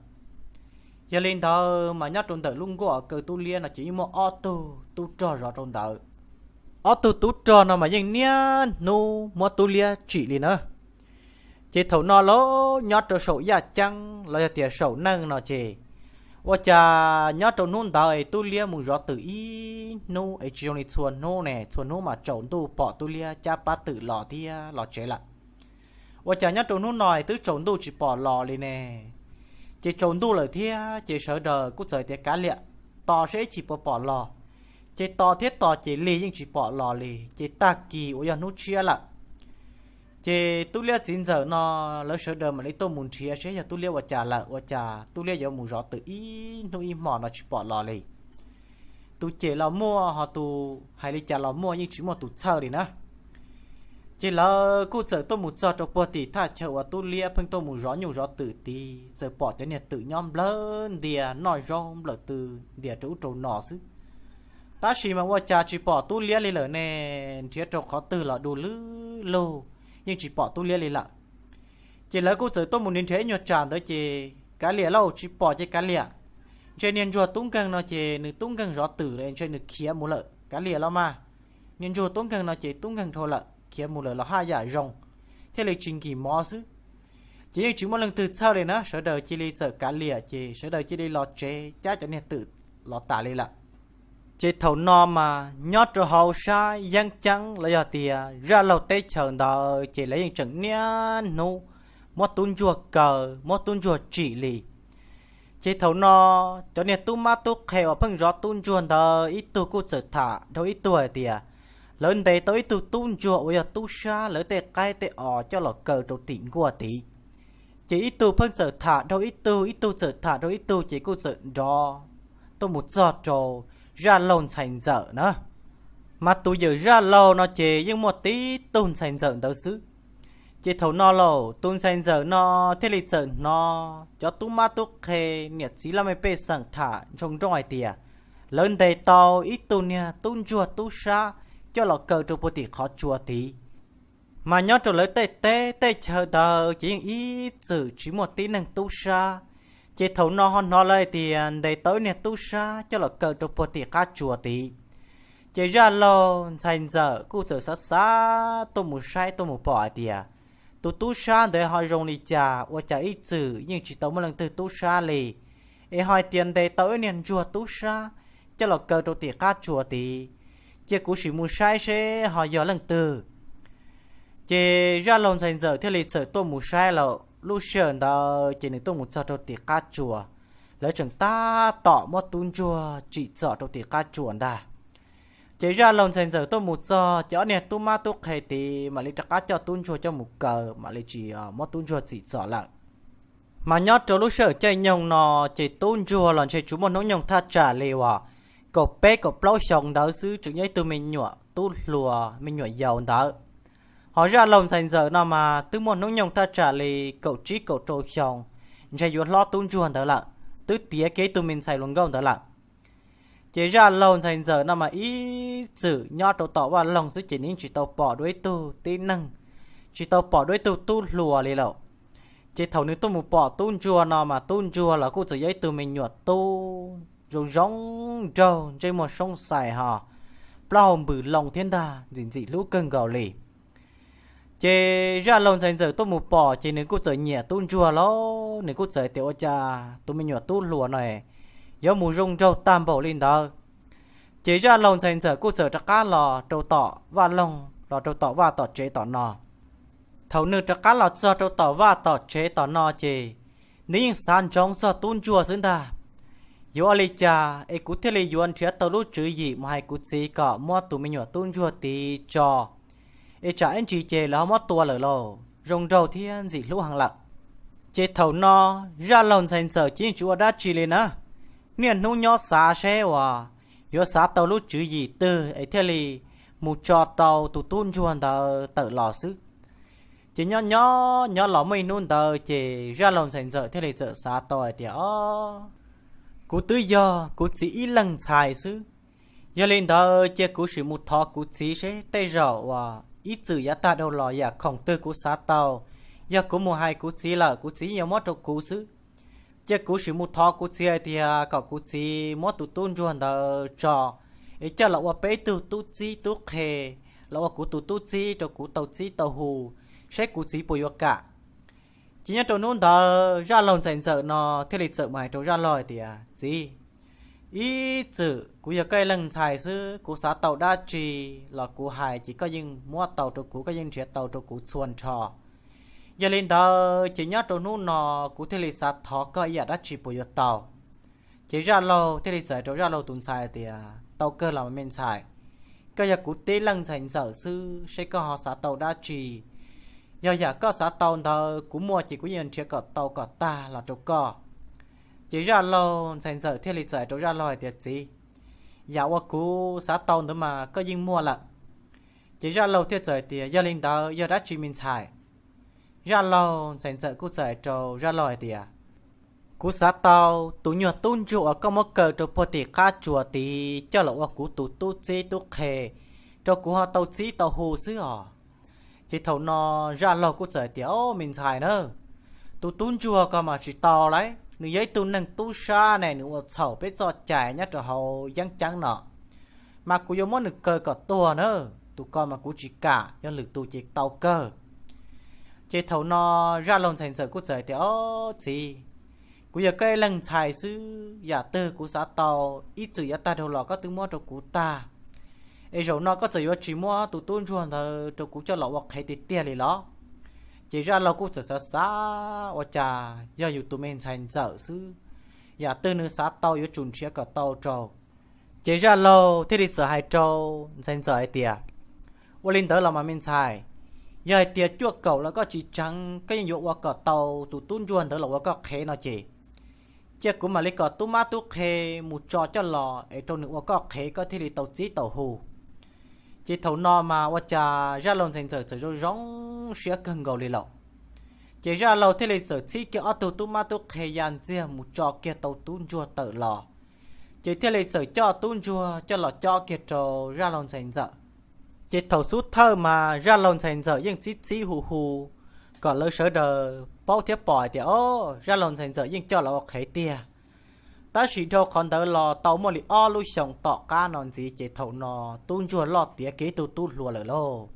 Yog li ntawd mas nyob rau ntawm lub nkuaj kaw tub liab no ces yeej muaj ob tug tub rog zov rau ntawd. Ob tug tub rog no mas yeej niaj hnub muab tub liab tsim li na. Ces thaum no los nyob rau saum yaj ceeb los yog tias saum neej no ces ua cas nyob rau hnub ntawd es tub liab mus zov twm ib hnub es tsis zoo li txhua hnub ne, txhua hnub mas tsaus ntuj pom tub liab cab pab twm los thiab los tsev lawm. Ua cas nyob rau hnub no es twb tsaus ntuj tsis pom los li ne? Ces tsaus ntuj lawm thiab ces sawv daws kuj txawm tias kav liam, tos seb ib chim puas pom los. Ces tos thiab tos ces lig yeej tsis pom los li, ces tag kis uas yog hnub tshiab lawm. Ces tub liab txiv ntxawm no lawv sawv daws mam li tuaj mus nrhiav seb yog tub liab ua cas lawm, ua cas tub liab yuav mus zov twm ib hnub ib hmo no tsis pom los li. Tus cem los muaj ho tus hais li cas los muaj, yeej tsis muaj tus txhawj li na. Ces lawv kuj txawm tuaj mus txog rau puag tim thaj chaw uas tub liab pheej tuaj mus zov nyuj zov twm tid, txawm pom cov niag twm nyob nplawg ntias noj zaub nplawm tw ntias rau ub rau no xwb. Tab sis mas ua cas tsis pom tub liab li lawm ne, nrhiav rau qhov twg los du lug lug, yeej tsis pom tub liab li lawm. Ces lawv kuj txawm tuaj mus nrhiav ib nyuag tsam ntawd ces kav liam lauj, tsis pom ces kav liam. Ntshe niag ntsuag tub nkeeg no ces nws tub nkeeg zov twm lawm, ntshe nws khiav mus lawm, kav liam los mas. Niag ntsuag tub nkeeg no ces tub nkeeg dhau lawm, khiav mus lawm los haj yam zoo, thiaj li tsis nkim mov xwb. Ces yeej tsis muaj leej twg txhawj li na, sawv daws cia li txawm kav liam ces sawv daws cia li los tsev cab cov niag twm los tas li lawm. Ces thaum no mas nyob rau hauv sab yeeb ceeb los yog tias zaj laug teb chaws ntawd ces lawv yeej tseem niaj hnub muab tub ntsuag kaw, muab tub ntsuag tsim li. Ces thaum no cov niag tub mab tub qhe uas pheej zov tub ntsuag ntawd ib tug kuj txawm tham dhau ib tug hais tias lawv ntes tau ib tug tub ntsuag uas yog tub sab lawv tej qaib tej os coj los kaw rau tim nkuaj tid. Ces ib tug pheej txawm tham dhau ib tug, ib tug txawm tham dhau ib tug, ces kuj txawm nrov tuaj mus txog rau zaj laug ntxhais ntxawm na. Mas tus yawm zaj laug no ces yeej muaj tib tug ntxhais ntxawm ntawd xwb. Ces thaum no lauj, tus ntxhais ntxawm no thiaj li txawm hnov cov tub mab tub qhe, niam txiv laj mej pej xeem tham nroo nrooj hais tias lawv ntes tau ib tug niag tub ntsuag tub sab coj los kaw rau puag tim qhov tsua tid. Mas nyob rau lawv tej teb tej chaw ntawd ces yeej ib txwm tsis muaj tib neeg tub sab. Ces thaum no ho hnov lawv hais tias ntes tau ib niag tub sab coj los kaw rau puag tim qab tsua tid. Ces zaj laug ntxhais ntxawm kuj txawm xav xav tuaj mus saib tuaj mus pom hais tias tus tub sab ntawd ho zoo li cas, ua cas ib txwm yeej tsis tau muaj leej twg tub sab li, es ho hais tias ntes tau ib niag ntsuag tub sab coj los kaw rau tim qab tsua tid. Cia kuv sim mus saib seb ho yog leej twg. Ces zaj laug ntxhais ntxawm thiaj li txawm tuaj mus saib lawm. Lub sij hawm ntawd ces nws tuaj mus txog rau tim qab tsua, lawv tseem tab tom muab tub ntsuag tsim txom rau tim qab tsua ntag. Ces zaj laug ntxhais ntxawm tuaj mus txog ces ob niag tub mab tub qhe tid mam li rov qab coj tub ntsuag coj mus kaw, mam li tsis muab tub ntsuag tsim txom lawm. Mas nyob rau lub sij hawm caij nyoog no ces tub ntsuag los ntshe tsuas muaj hnub nyoog thaj tsam li uas kaum peb kaum plaub xyoo ntawd xwb, tseem yog ib tug me nyuam tub hluas me nyuam yaus ntawd. Ho zaj laug ntxhais ntxawm no mas twb muaj hnub nyoog thaj tsam li kaum tsib kaum rau xyoo, ntshe yuav hlob tub ntsuag ntawd lawm, twb tiav kiag ib tug me ntxhais hluas nkauj ntawd lawm. Ces zaj laug ntxhais ntxawm no mas ib txwm nyob rau tom vaj loog xwb ces nws yeej tsis tau pom dua ib tug tib neeg, tsis tau pom dua ib tug tub hluas li lawm. Ces thaum nws tuaj mus pom tub ntsuag no mas tub ntsuag los kuj txawm yog ib tug me nyuam tub zoo zoo nraug, ntsej muag soob xais ho plaub hau npws loo thiab ntag, ntxim ntxim hlub kawg nkaus li. Ces zaj laug ntxhais ntxawm tuaj mus pom ces nws kuj txawm nyiam tub ntsuag lauj, nws kuj txawm hais tias ua cas tus me nyuam tub hluas no yuav mus zoo nraug tag npaum li ntawd. Ces zaj laug ntxhais ntxawm kuj txawm rov qab los rau tom vaj loog, los rau tom vaj tom tsev tom no. Thaum nws rov qab los txog rau tom vaj tom tsev tom no ces nws yeej xav ntsoov txog tub ntsuag xwb ntag. Yuav ua li cas es kuv thiaj li yuav nrhiav tau lub tswv yim mus hais kuv txiv kom muab tus me nyuam tub ntsuag tid tso, es tsam ib ntsis ces lawv ho muab tua lawm lauj, zoo nraug thiab ntxim hlub heev lawm. Ces thaum no zaj laug ntxhais ntxawm ces yeej tsis ua dab tsi li na, niaj hnub nyob xav seb uas yuav xav tau lub tswv yim twg es thiaj li mus tso tau tus tub ntsuag ntawd tawm los xwb. Ces nyob nyob nyob los muaj ib hnub ntawd ces zaj laug ntxhais ntxawm thiaj li txawm xav tau hais tias, o, kuv twb yog kuv txiv ib leeg ntxhais xwb. Yog li ntawd cia kuv sim mus thov kuv txiv seb tej zaum uas ib txwm yav tag dhau los yam khoom twg kuv xav tau, yog kuv mus hais kuv txiv lawm kuv txiv yeej yuav muab rau kuv xwb. Cia kuv sim mus thov kuv txiv hais tias kom kuv txiv muab tus tub ntsuag ntawd tso, es coj los ua peb tug tub txib tub qhe, los ua kuv tus tub txib rau kuv tau txib tau hu, seb kuv txiv puas yuav kam. Ces nyob rau hnub ntawd zaj laug ntxhais ntxawm no thiaj li txawm mus hais rau zaj laug hais tias, txiv, ib txwm kuv yog koj ib leeg ntxhais xwb, kuv xav tau dab tsi los kuv hais ces koj yeej muab tau rau kuv, koj yeej nrhiav tau rau kuv txhua nrho. Yog li ntawd ces nyob rau hnub no kuv thiaj li xav thov koj ib yam dab tsi puas yuav tau? Ces zaj laug thiaj li txawm hais rau zaj laug tus ntxhais tias, tau kawg los me ntxhais, koj yog kuv tib leeg ntxhais ntxawm xwb, seb koj ho xav tau dab tsi. Yog yam koj xav tau ntawd kuv muaj ces kuv yeej nrhiav kom tau kom tag los rau koj. Ces zaj laug ntxhais ntxawm thiaj li txawm hais rau zaj laug hais tias, txiv, yam uas kuv xav tau ntawd mas koj yeej muaj lawm. Ces zaj laug thiaj txawm hais tias, yog li ntawd yog dab tsi me ntxhais? Zaj laug ntxhais ntxawm kuj txawm hais rau zaj laug hais tias, kuv xav tau tus nyuag tub ntsuag uas koj muab kaw rau puag tim qab tsuas tid coj los ua kuv tus tub txib tub qhe, rau kuv ho tau txib tau hu xwb os. Ces thaum no zaj laug kuj txawm hais tias, o, me ntxhais na, tus tub ntsuag ko mas tsis tau lauj, nws yog ib tug neeg tub sab ne, nws ua txhaum peb txoj cai nyob rau hauv yeeb ceeb no, mas kuv yuav muab nws kaw kom tuag na. Tus ko mas kuv tsis kam, yog lwm tus ces tau kawg. Ces thaum no zaj laug ntxhais ntxawm kuj txawm hais tias, o, txiv, Kuv yog koj ib leeg ntxhais xwb, yam twg kuv xav tau ib txwm yav tag dhau los koj twb muab rau kuv tag, es zaum no koj txawm yuav tsis muab tus tub ntsuag ntawd rau kuv coj los ua qhev tiag tiag li los? Ces Zaj Laug kuj txawm xav xav ua cas yog yus tus me ntxhais ntxawm xwb, yam twg nws xav tau yuav tsum nrhiav kom tau rau. Ces Zaj Laug thiaj li txawm hais rau ntxhais ntxawm hais tias, ua li ntawd los mas me ntxhais, yog hais tias cuaj kaum los koj tsis tseev, koj yeej yuav ua kom tau tus tub ntsuag ntawd los ua koj qhev no ces, cia kuv mam li kom tub mab tub qhe mus tso coj los es rau nws ua koj qhev koj thiaj li tau txib tau hu. Ces thaum no mas ua cas Zaj Laug ntxhais ntxawm txawm zoo zoo siab kawg nkaus li lawm. Ces Zaj Laug thiaj li txawm txhib kiag ob tug tub mab tub qhe ya ntxiag mus tso kiag tau tub ntsuag tawm los, ces thiaj li txawm coj tub ntsuag coj los cob kiag rau Zaj Laug ntxhais ntxawm. Ces thaum xub thawj mas Zaj Laug ntxhais ntxawm yeej txib txib hu hu kom lawv sawv daws paub thiab pom hais tias, o, Zaj Laug ntxhais ntxawm yeej coj los ua qhev tiag. Tab sis dhau qhov ntawd los tau muaj li ob lub xyoos tom qab no ntxiv ces thaum no tub ntsuag loj tiav kiag ib tug tub hluas lawm lauj.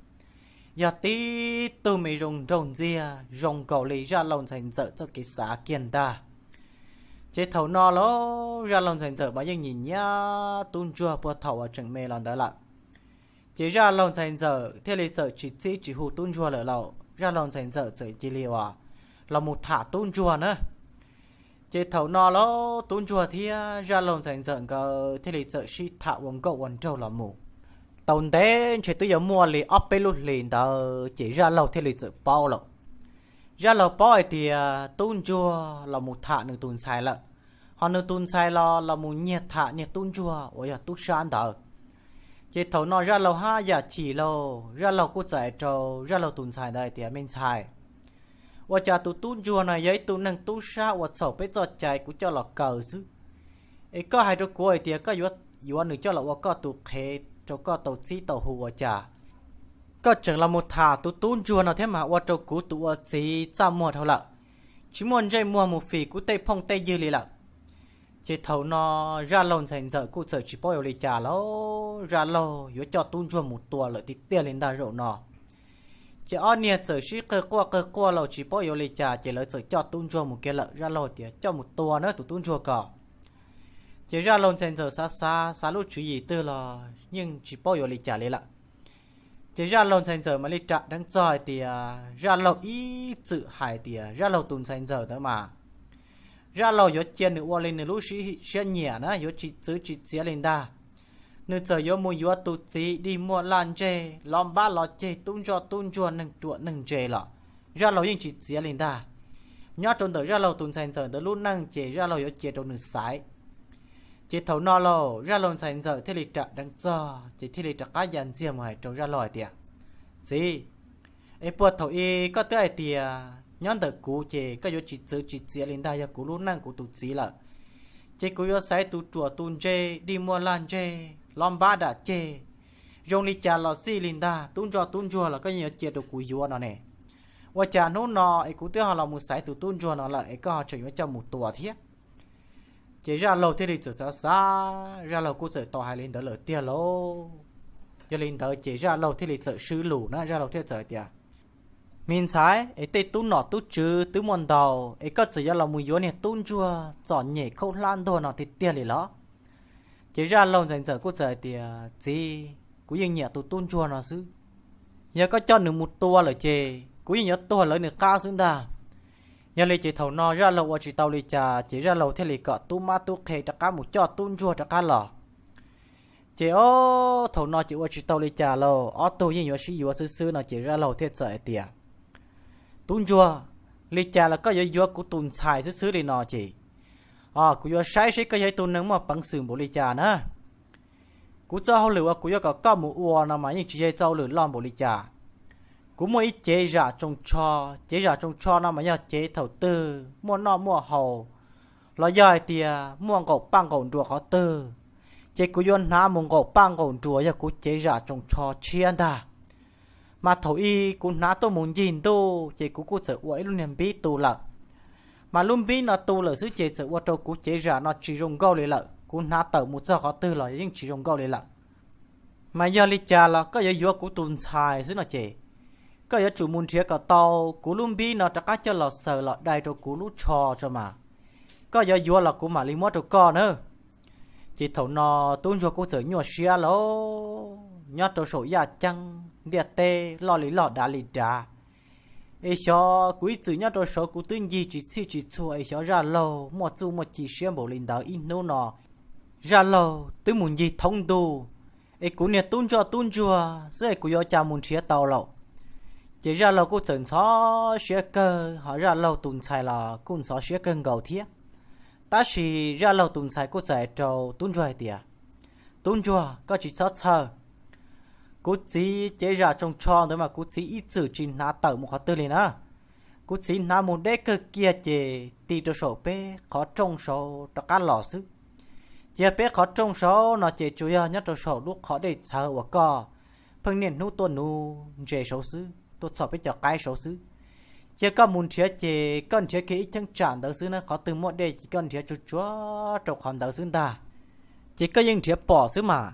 Yog tib tug me zoo nraug ntxiag zoo nkaus li Zaj Laug ntxhais ntxawm txoj kev xav kiag ntag. Ces thaum no los Zaj Laug ntxhais ntxawm mas yeej nyiam nyiam tub ntsuag puag thaum uas tseem me los ntawd lawm. Ces Zaj Laug ntxhais ntxawm thiaj li txawm tsis txib tsis hu tub ntsuag lawm lauj, Zaj Laug ntxhais ntxawm txawm cia li uas los mus tham tub ntsuag na. Ces thaum no los tub ntsuag thiab Zaj Laug ntxhais ntxawm nkawd thiaj li txawm sib tham ua nkauj ua nraug los mus. Tau ntev ntshe twb yuav muaj li ob peb lub hlis ntawd ces Zaj Laug thiaj li txawm paub lawm. Zaj Laug paub hais tias tub ntsuag los mus tham nws tus ntxhais lawm, ho nws tus ntxhais los los mus nyiag tham niag tub ntsuag uas yog tub sab ntawd. Ces thaum no Zaj Laug haj yam chim lauj, Zaj Laug kuj txawm hais rau Zaj Laug tus ntxhais ntawd hais tias, me ntxhais, ua cas tus tub ntsuag no yog ib tug neeg tub sab uas txhaum peb txoj cai kuv coj los kaw xwb, es koj hais rau kuv hais tias koj yuav yuav nws coj los ua koj tus qhev rau koj tau txib tau hu ua cas koj tseem los mus tham tus tub ntsuag no thiab mas ua rau kuv tus ua txiv txaj muag dhau lawm, tsis muaj ntsej muag mus fim kuv tej phooj tej ywg li lawm. Ces thaum no Zaj Laug ntxhais ntxawm kuj txawm tsis paub yuav li cas lauj, Zaj Laug yuav coj tub ntsuag mus tua lawm tiag tiag li ntag zaum no. Ces ob niag txawm sib qawg quaj qawg quaj los tsis paub yuav li cas ces lawv txawm coj tub ntsuag mus kiag lawm. Zaj Laug tias coj mus tua na tus tub ntsuag ko. Ces Zaj Laug ntxhais ntxawm xav xav xav lub tswv yim twg los yeej tsis paub yuav li cas li lawm. Ces Zaj Laug ntxhais ntxawm mam li ras dheev txog hais tias Zaj Laug ib txwm hais tias Zaj Laug tus ntxhais ntxawm ntawd mas Zaj Laug yuav cia nws ua li nws lub siab nyiam na, yuav tsis txwv tsis txiav li ntag. Nws txawm yuav mus yuav tus txiv dig muaj laj ntseg, lov npab lov ceg, tub ntsoj tub ntsuag, neeg ruam neeg ntse los Zaj Laug yeej tsis txiav li ntag. Nyob rau ntawm Zaj Laug tus ntxhais ntxawm ntawd lub neej ces Zaj Laug yuav cia rau nws xaiv. Ces thaum no lauj, Zaj Laug ntxhais ntxawm thiaj li ras dheev txog ces thiaj li rov qab ya ntxiag mus hais rau Zaj Laug hais tias, txiv, es puag thaum ub koj twb hais tias nyob ntawm kuv ces koj yuav tsis txwv tsis txiav li ntag, yog kuv lub neej kuv tus txiv lawm, ces kuv yuav xaiv tus ruam tus ntse, dig muaj laj ntseg, lov npab dam ceg, zoo li cas los xij li ntag, tub ntsoj tub ntsuag los koj yeej yuav cia rau kuv yuav no ne. Ua cas hnub no es kuv twb ho los mus xaiv tus tub ntsuag no lawm es koj ho tseem yuav coj mus tua thiab? Ces Zaj Laug thiaj li txawm xav xav, Zaj Laug kuj txawm tau hais li ntawd lawm tiag lauj. Yog li ntawd ces Zaj Laug thiaj li txawm swb lus na, Zaj Laug thiaj txawm hais tias, me ntxhais, es tej tub nom tub tswv twb muaj ntau, es koj txawm yuav los mus yuav niag tub ntsuag txom nyem khaub hlab ntuag no tiag tiag li los? Ces Zaj Laug ntxhais ntxawm kuj txawm hais tias, txiv, kuv yeej nyiam tus tub ntsuag no xwb. Yog koj coj nws mus tua lawm ces kuv yeej yuav tuag lawv nws qab xwb ntag. Yog li ces thaum no Zaj Laug ua tsis tau li cas ces Zaj Laug thiaj li kom tub mab tub qhe rov qab mus coj tub ntsuag rov qab los. Ces ob thaum no ces ua tsis tau li cas lauj, ob tug yeej yuav sib yuav xwb xwb no ces Zaj Laug thiaj txawm hais tias, tub ntsuag, li cas los koj yuav yuav kuv tus ntxhais xwb xwb li no ces, o, kuv yuav saib seb koj yog ib tug neeg muaj peev xwm npaum li cas na. Kuv txoj hauj lwm uas kuv yuav kom koj mus ua no mas yeej tsis yog txoj hauj lwm loj npaum li cas. Kuv muaj ib cev zam tsoos tsho, cev zam tsoos tsho no mas yog cev thaum twg muaj noj muaj haus, los yog hais tias muaj nqaum paj nqaum nruas qhov twg, ces kuv yuav hnav mus nqaum paj nqaum nruas, yog kuv cev zam tsoos tsho tshiab ntag. Mas thaum ub kuv hnav tuaj mus ncig ntuj ces kuv kuj txawm ua ib lub niag npib tu lawm. Mas lub npib no tu lawm xwb ces txawm ua rau kuv cev zam no tsis zoo nkauj li lawm, kuv hnav tawm mus txog qhov twg los yeej tsis zoo nkauj li lawm. Mas yog li cas los koj yuav yuav kuv tus ntxhais xwb no ces, koj yuav tsum mus nrhiav kom tau kuv lub npib no rov qab coj los xaws los dai rau kuv lub tsho tso mas, koj yuav yuav los kuv mam li muab rau koj na. Ces thaum no tub ntsuag kuj txawm nyuaj siab lauj, nyob rau saum yaj ceeb ntiaj teb loj li loj dav li dav, es xyov kuv ib txwm nyob rau saud kuv twb ncig tsis txhij tsis txhua es xyov zaj laug muaj txuj muaj ci siab npaum li ntawd ib hnub no zaj laug twb mus ncig thoob ntuj, es kuv niag tub ntsuag tub ntsuag xwb es kuv yuav cas mus nrhiav tau lauj. Ces zaj laug kuj txawm ntxhov siab kawg, ho zaj laug tus ntxhais los kuj ntxhov siab kawg nkaus thiab. Tab sis zaj laug tus ntxhais kuj txawm hais rau tub ntsuag hais tias, Tub ntsuag, koj tsis txhob txhawj. Kuv txiv cev zam tsoos tsho ntawd mas kuv txiv ib txwm tsis hnav tawm mus qhov twg li na. Kuv txiv hnav mus deb kawg kiag ces ti rau saum peb qhov rooj saud rov qab los xwb. Ces yog peb qhov rooj saud no ces tsuas yog nyob rau saum lub qhov dej txhawv uas koj pheej niaj hnub tuaj nuv ntses saud xwb, tuaj txhom peb cov qaib saud xwb. Ces koj mus nrhiav ces koj nrhiav kiag ib cheeb tsam ntawd xwb na, qhov twg muaj dej ces koj nrhiav tsuag tsuag rau qhov ntawd xwb ntag. Ces koj yeej nrhiav pom xwb mas.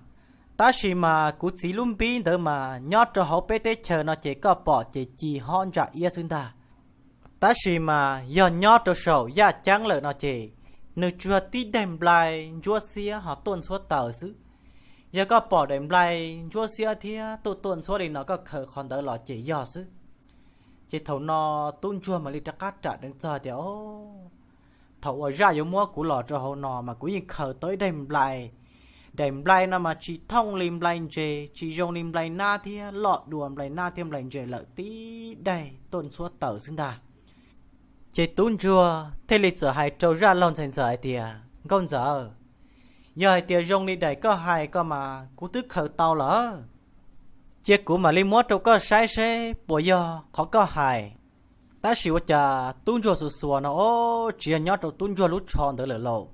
Tab sis mas kuv txiv lub npib ntawd mas nyob rau hauv peb teb chaws no ces koj pom ces ci hob ntsa iab xwb ntag. Tab sis mas yog nyob rau saum yaj ceeb lawm no ces nws tsuas yog tib daim nplai ntsuab xiab ho tuaj ntxhuab taws xwb. Yog koj pom daim nplai ntsuab xiab thiab tuaj tuaj ntxhuab li no koj khaws qhov ntawd los ces yog xwb. Ces thaum no tub ntsuag mam li rov qab ram deev txog tias, O, thaum uas zaj yuav muab kuv los rau hauv no mas kuv yeej khaws tau ib daim nplai. Daim nplai no mas tsis thooj li nplai ntses, tsis zoo li nplai nab thiab loj dua nplai nab thiab nplai ntses lawm, tib daim tuaj ntxhuab taws xwb ntag. Ces tub ntsuag thiaj li txawm hais rau zaj laug ntxhais ntxawm hais tias, Nkauj ntxawm, yog hais tias zoo li daim koj hais ko mas kuv twb khaws tau lawm. Cia kuv mam li muab rau koj saib seb puas yog qhov koj hais. Tab sis ua cas tub ntsuag xuas xuas no, o, tsis yog nyob rau tub ntsuag lub tsho ntawd lawm lauj.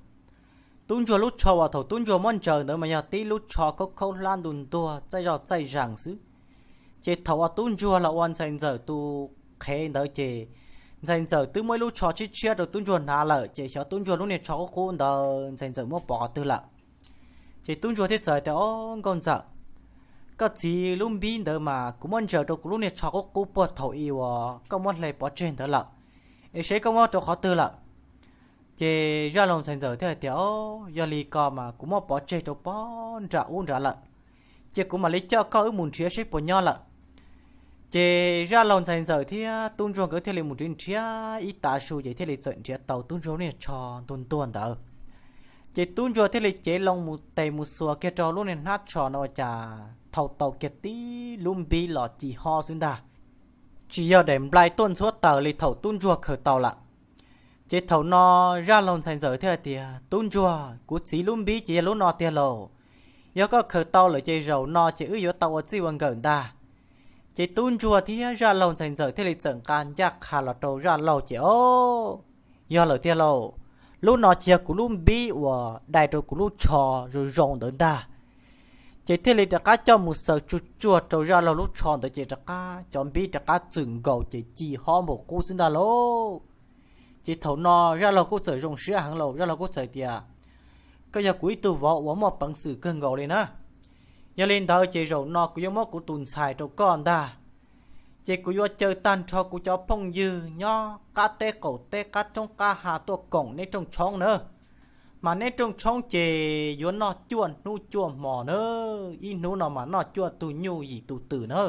Tub ntsuag lub tsho uas thaum tub ntsuag muab ntsaws ntawd mas yog tib lub tsho khaub khaub hlab ntuag ntuag txaij zoj txaij zas xwb. Ces thaum uas tub ntsuag los ua ntxhais ntxawm tus qhev ntawd ces ntxhais ntxawm twb muab ib lub tsho tshiab tshiab rau tub ntsuag hnav lawm, ces xyov tub ntsuag lub niag tsho qub qub ntawd ntxhais ntxawm muab pov qhov twg lawm. Ces tub ntsuag thiaj txawm hais tias, O, nkauj ntxawm, koj txiv lub npib ntawd mas kuv muab ntsaws rau kuv lub niag tsho qub qub puag thaum i uas koj muab hle pov tseg ntawd lawm, es seb koj muab rau qhov twg lawm. Ces zaj laug ntxhais ntxawm thiaj hais tias, O, yog li ko mas kuv muab pov tseg rau pob nram ub nrad lawm. Cia kuv mam li coj koj wb mus nrhiav seb puas nyob lawm. Ces zaj laug ntxhais ntxawm thiab tub ntsuag nkawd thiaj li mus nrhiav nrhiav ib tav su ces thiaj li txawm nrhiav tau tub ntsuag lub niag tsho ntuag ntuag ntawd. Ces tub ntsuag thiaj li cev loo mus tes mus xuas kiag rau lub niag hnab tsho no ua cas thau tau kiag tib lub npib los ci hob xwb ntag. Tsis yog daim nplai tuaj ntxhuab taws li thaum tub ntsuag khaws tau lawm. Ces thaum no zaj laug ntxhais ntxawm thiaj hais tias, Tub ntsuag, kuv txiv lub npib ces yog lub no tiag lauj. Yog koj khaws tau lawm ces zaum no ces wb yuav tau ua txij ua nkawm ntag. Ces tub ntsuag thiab zaj laug ntxhais ntxawm thiaj li txawm nqa ncaj qha los rau zaj laug ces, O, yog lawm tiag lauj. Lub no ces yog kuv lub npib uas dai rau kuv lub tsho zoo zoo ntawd ntag. Ces thiaj li rov qab coj mus xaws tsuag tsuag rau zaj laug lub tsho ntawd ces rov qab cov npib rov qab txwm nkaus ces ci hob npaum qub xwb ntag lauj. Ces thaum no zaj laug kuj txawm zoo siab heev lauj, zaj laug kuj txawm tias, Koj yog kuv ib tug vauv uas muaj peev xwm kawg nkaus li na. Yog li ntawd ces zaum no kuv yuav muab kuv tus ntxhais rau koj ntag. Ces kuv yuav caw tag nrho kuv cov phooj ywg nyob qab teb qaum teb qab roob qab hav tuaj koom neb rooj tshoob na. Mas neb rooj tshoob ces yuav noj cuaj hnub cuaj hmos na, ib hnub no mas noj cuaj tug nyuj yim tus twm na.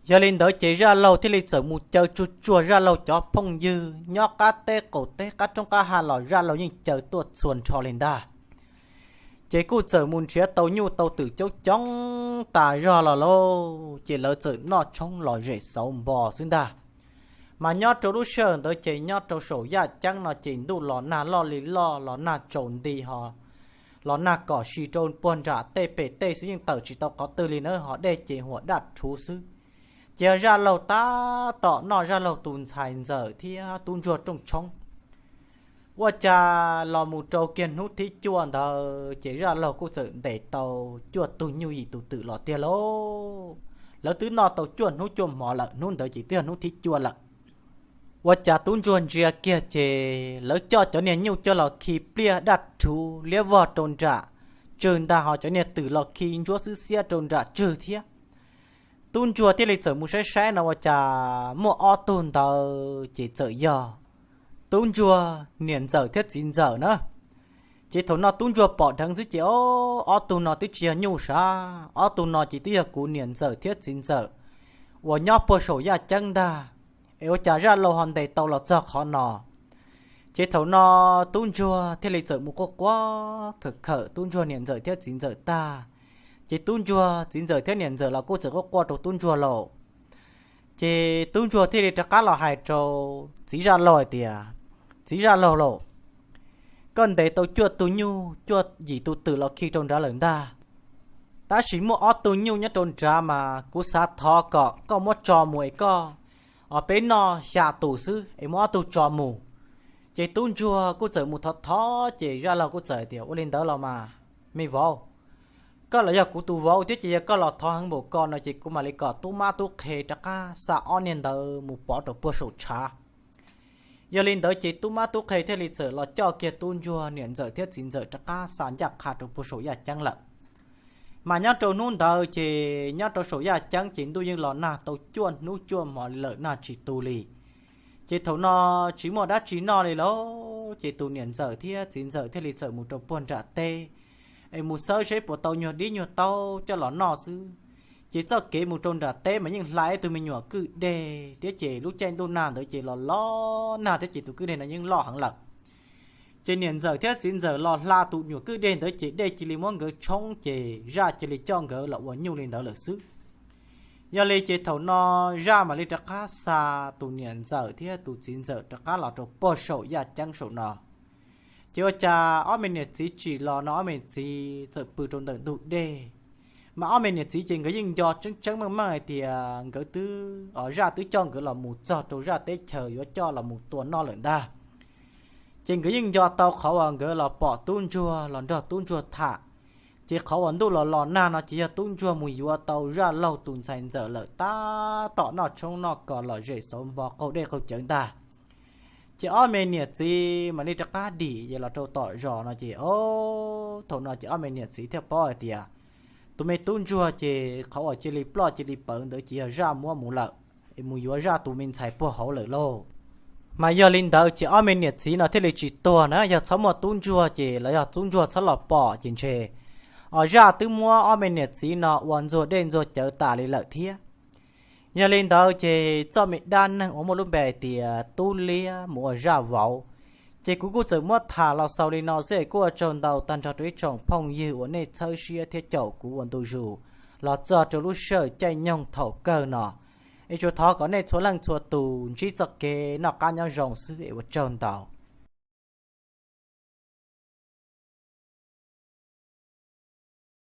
Yog li ntawd ces zaj laug thiaj li txawm mus caw tsuag tsuag zaj laug cov phooj ywg nyob qab teb qaum teb qab roob qab hav los zaj laug yeej caw tuaj txhua nrho li ntag. Ces kuj txawm mus nrhiav tau nyuj tau twm coob coob tas zog los lauj, ces lawv txawm noj tshoob lom zem xauv npo xwb ntag. Mas nyob rau lub sij hawm ntawd ces nyob rau saum yaj ceeb no ces ntuj los nag loj li loj, los nag tsaus nti ho los nag kom si rau puag nram tej pem tej xwb, yeej tawm tsis tau qhov twg li na, ho dej ces huam daj rhuv xwb. Ces zaj laug tab tom noj zaj laug tus ntxhais ntxawm thiab tub ntsuag rooj tshoob. Ua cas los mus rau kiag hnub thib cuaj ntawd ces zaj laug kuj txawm ntes tau cuaj tug nyuj yim tus twm los tiag lauj. Lawv twb noj tau cuaj hnub cuaj hmo lawm, hnub ntawd ces twb yog hnub thib cuaj lawm. Ua cas tub ntsuag ntsia kiag ces lawv coj cov niag nyuj coj los khi pliaj daj rhuv liab vog rau nram tswg ntag, ho cov niag twm los khi ntsuab xwb xiab rau nram tswg thiab. Tub ntsuag thiaj li txawm mus saib saib no ua cas muaj ob tug ntawd ces txawm yog tub ntsuag niam ntxawm thiab txiv ntxawm na. Ces thaum no tub ntsuag pom dheev xwb ces, o, ob tug no twb tsis yog nyuj sav, ob tug no ces twb yog kuv niam ntxawm thiab txiv ntxawm uas nyob puag saum yaj ceeb ntag, es ua cas zaj laug ho ntes tau los txog qhov no. Ces thaum no tub ntsuag thiaj li txawm mus quaj quaj khawm khawm tub ntsuag niam ntxawm thiab txiv ntxawm tag, ces tub ntsuag txiv ntxawm thiab niam ntxawm los kuj txawm quaj quaj rau tub ntsuag lawm. Ces tub ntsuag thiaj li rov qab los hais rau txiv zaj laug hais tias, txiv zaj laug lauj, koj ntes tau cuaj tug nyuj cuaj yim tus twm los khi rau nrad lawm ntag, tab sis muaj ob tug nyuj nyob rau nrad mas kuv xav thov kom koj muab tso mus es koj, o, peb noj xya tus xwb es muab ob tug tso mus. Ces tub ntsuag kuj txawm mus thov thov ces zaj laug kuj txawm tias, ua li ntawd los mas me vauv, koj los yog kuv tus vauv thiab ces yog koj los thov heev npaum ko no ces kuv mam li kom tub mab tub qhe rov qab xa ob niag ntawd mus pov rau puag saum tshav. Yog li ntawd ces tub mab tub qhe thiaj li txawm los coj kiag tub ntsuag niam ntxawm thiab txiv ntxawm rov qab xa ncaj qha rau puag saum yaj ceeb lawm. Mas nyob rau hnub ntawd ces nyob rau saum yaj ceeb ces ntuj yeej los nag tau cuaj hnub cuaj hmo li lawm nag tsis tu li. Ces thaum no tsis muaj dab tsi noj li lauj, ces tus niam ntxawm thiab txiv ntxawm thiaj li txawm mus rau puag nram teb es mus xawb seb puas tau nyuag dib nyuag taub coj los noj xwb. Ces txoj kev mus rau nram teb mas yeej hla ib tug me nyuam kwj deg thiab ces lub caij ntuj nag ntawd ces los los nag thiab ces tus kwj deg no yeej loj heev lawm. Ces niam ntxawm thiab txiv ntxawm los hla tus nyuam kwj deg ntawd ces dej cia li muab nkawd tshoob ces zaj cia li coj nkawd los ua nyuj li ntawd lawm xwb. Yog li ces thaum no zaj mam li rov qab xa tus niam ntxawm thiab tus txiv ntxawm rov qab los rau puag saum yaj ceeb saum no. Ces ua cas ob me niam txiv tsim los no ob me niam txiv txawm pw rau ntawm ntug dej. Mas ob me niam txiv ces nkawd yeej nco tseeb tseeb meej meej hais tias nkawd twb, o, zaj twb coj nkawd los mus txog rau zaj teb chaws yuav coj los mus tua noj lawm ntag. Ces nkawd yeej nco tau qhov uas nkawd los pom tub ntsuag los nrog tub ntsuag tham. Ces qhov uas ntuj los los nag no ces yog tub ntsuag mus yuav tau zaj laug tus ntxhais ntxawm lawm tab tom noj tshoob noj kos lom zem xauv npo qaug dej qaug cawv ntag. Ces ob me niam txiv mam li rov qab dim ces los rau tom zos no ces, o, thaum no ces ob me niam txiv thiaj paub hais tias tus me tub ntsuag ces qhov uas cia li ploj cia li pawv ntawd ces yog zaj muab mus lawm, es mus yuav zaj tus me ntxhais puag hauv lawm lauj. Mas yog li ntawd ces ob me niam txiv no thiaj li tsis tuag na, yog txhob muaj tub ntsuag ces los yog tub ntsuag txhob los pom ces ntshe, o, zaj twb muab ob me niam txiv no ua ntxuag dej ntxuag cawv tas li lawm thiab. Yog li ntawd ces txoj me dab neeg uas muaj lub npe hais tias tub liab mus ua zaj vauv, ces kuv kuj txawm muab tham los xaus li no xwb es kuj ua tsaug ntau tag nrho rau ib tsoom phooj ywg uas nej txhawb siab thiab caum kuv ua ntu zus los txog rau lub sij hawm caij nyoog thaum kawg no. Es tsuas thov kom nej txhua leej txhua tus ntsib txoj kev noj qab nyob zoo xwb es ua tsaug ntau.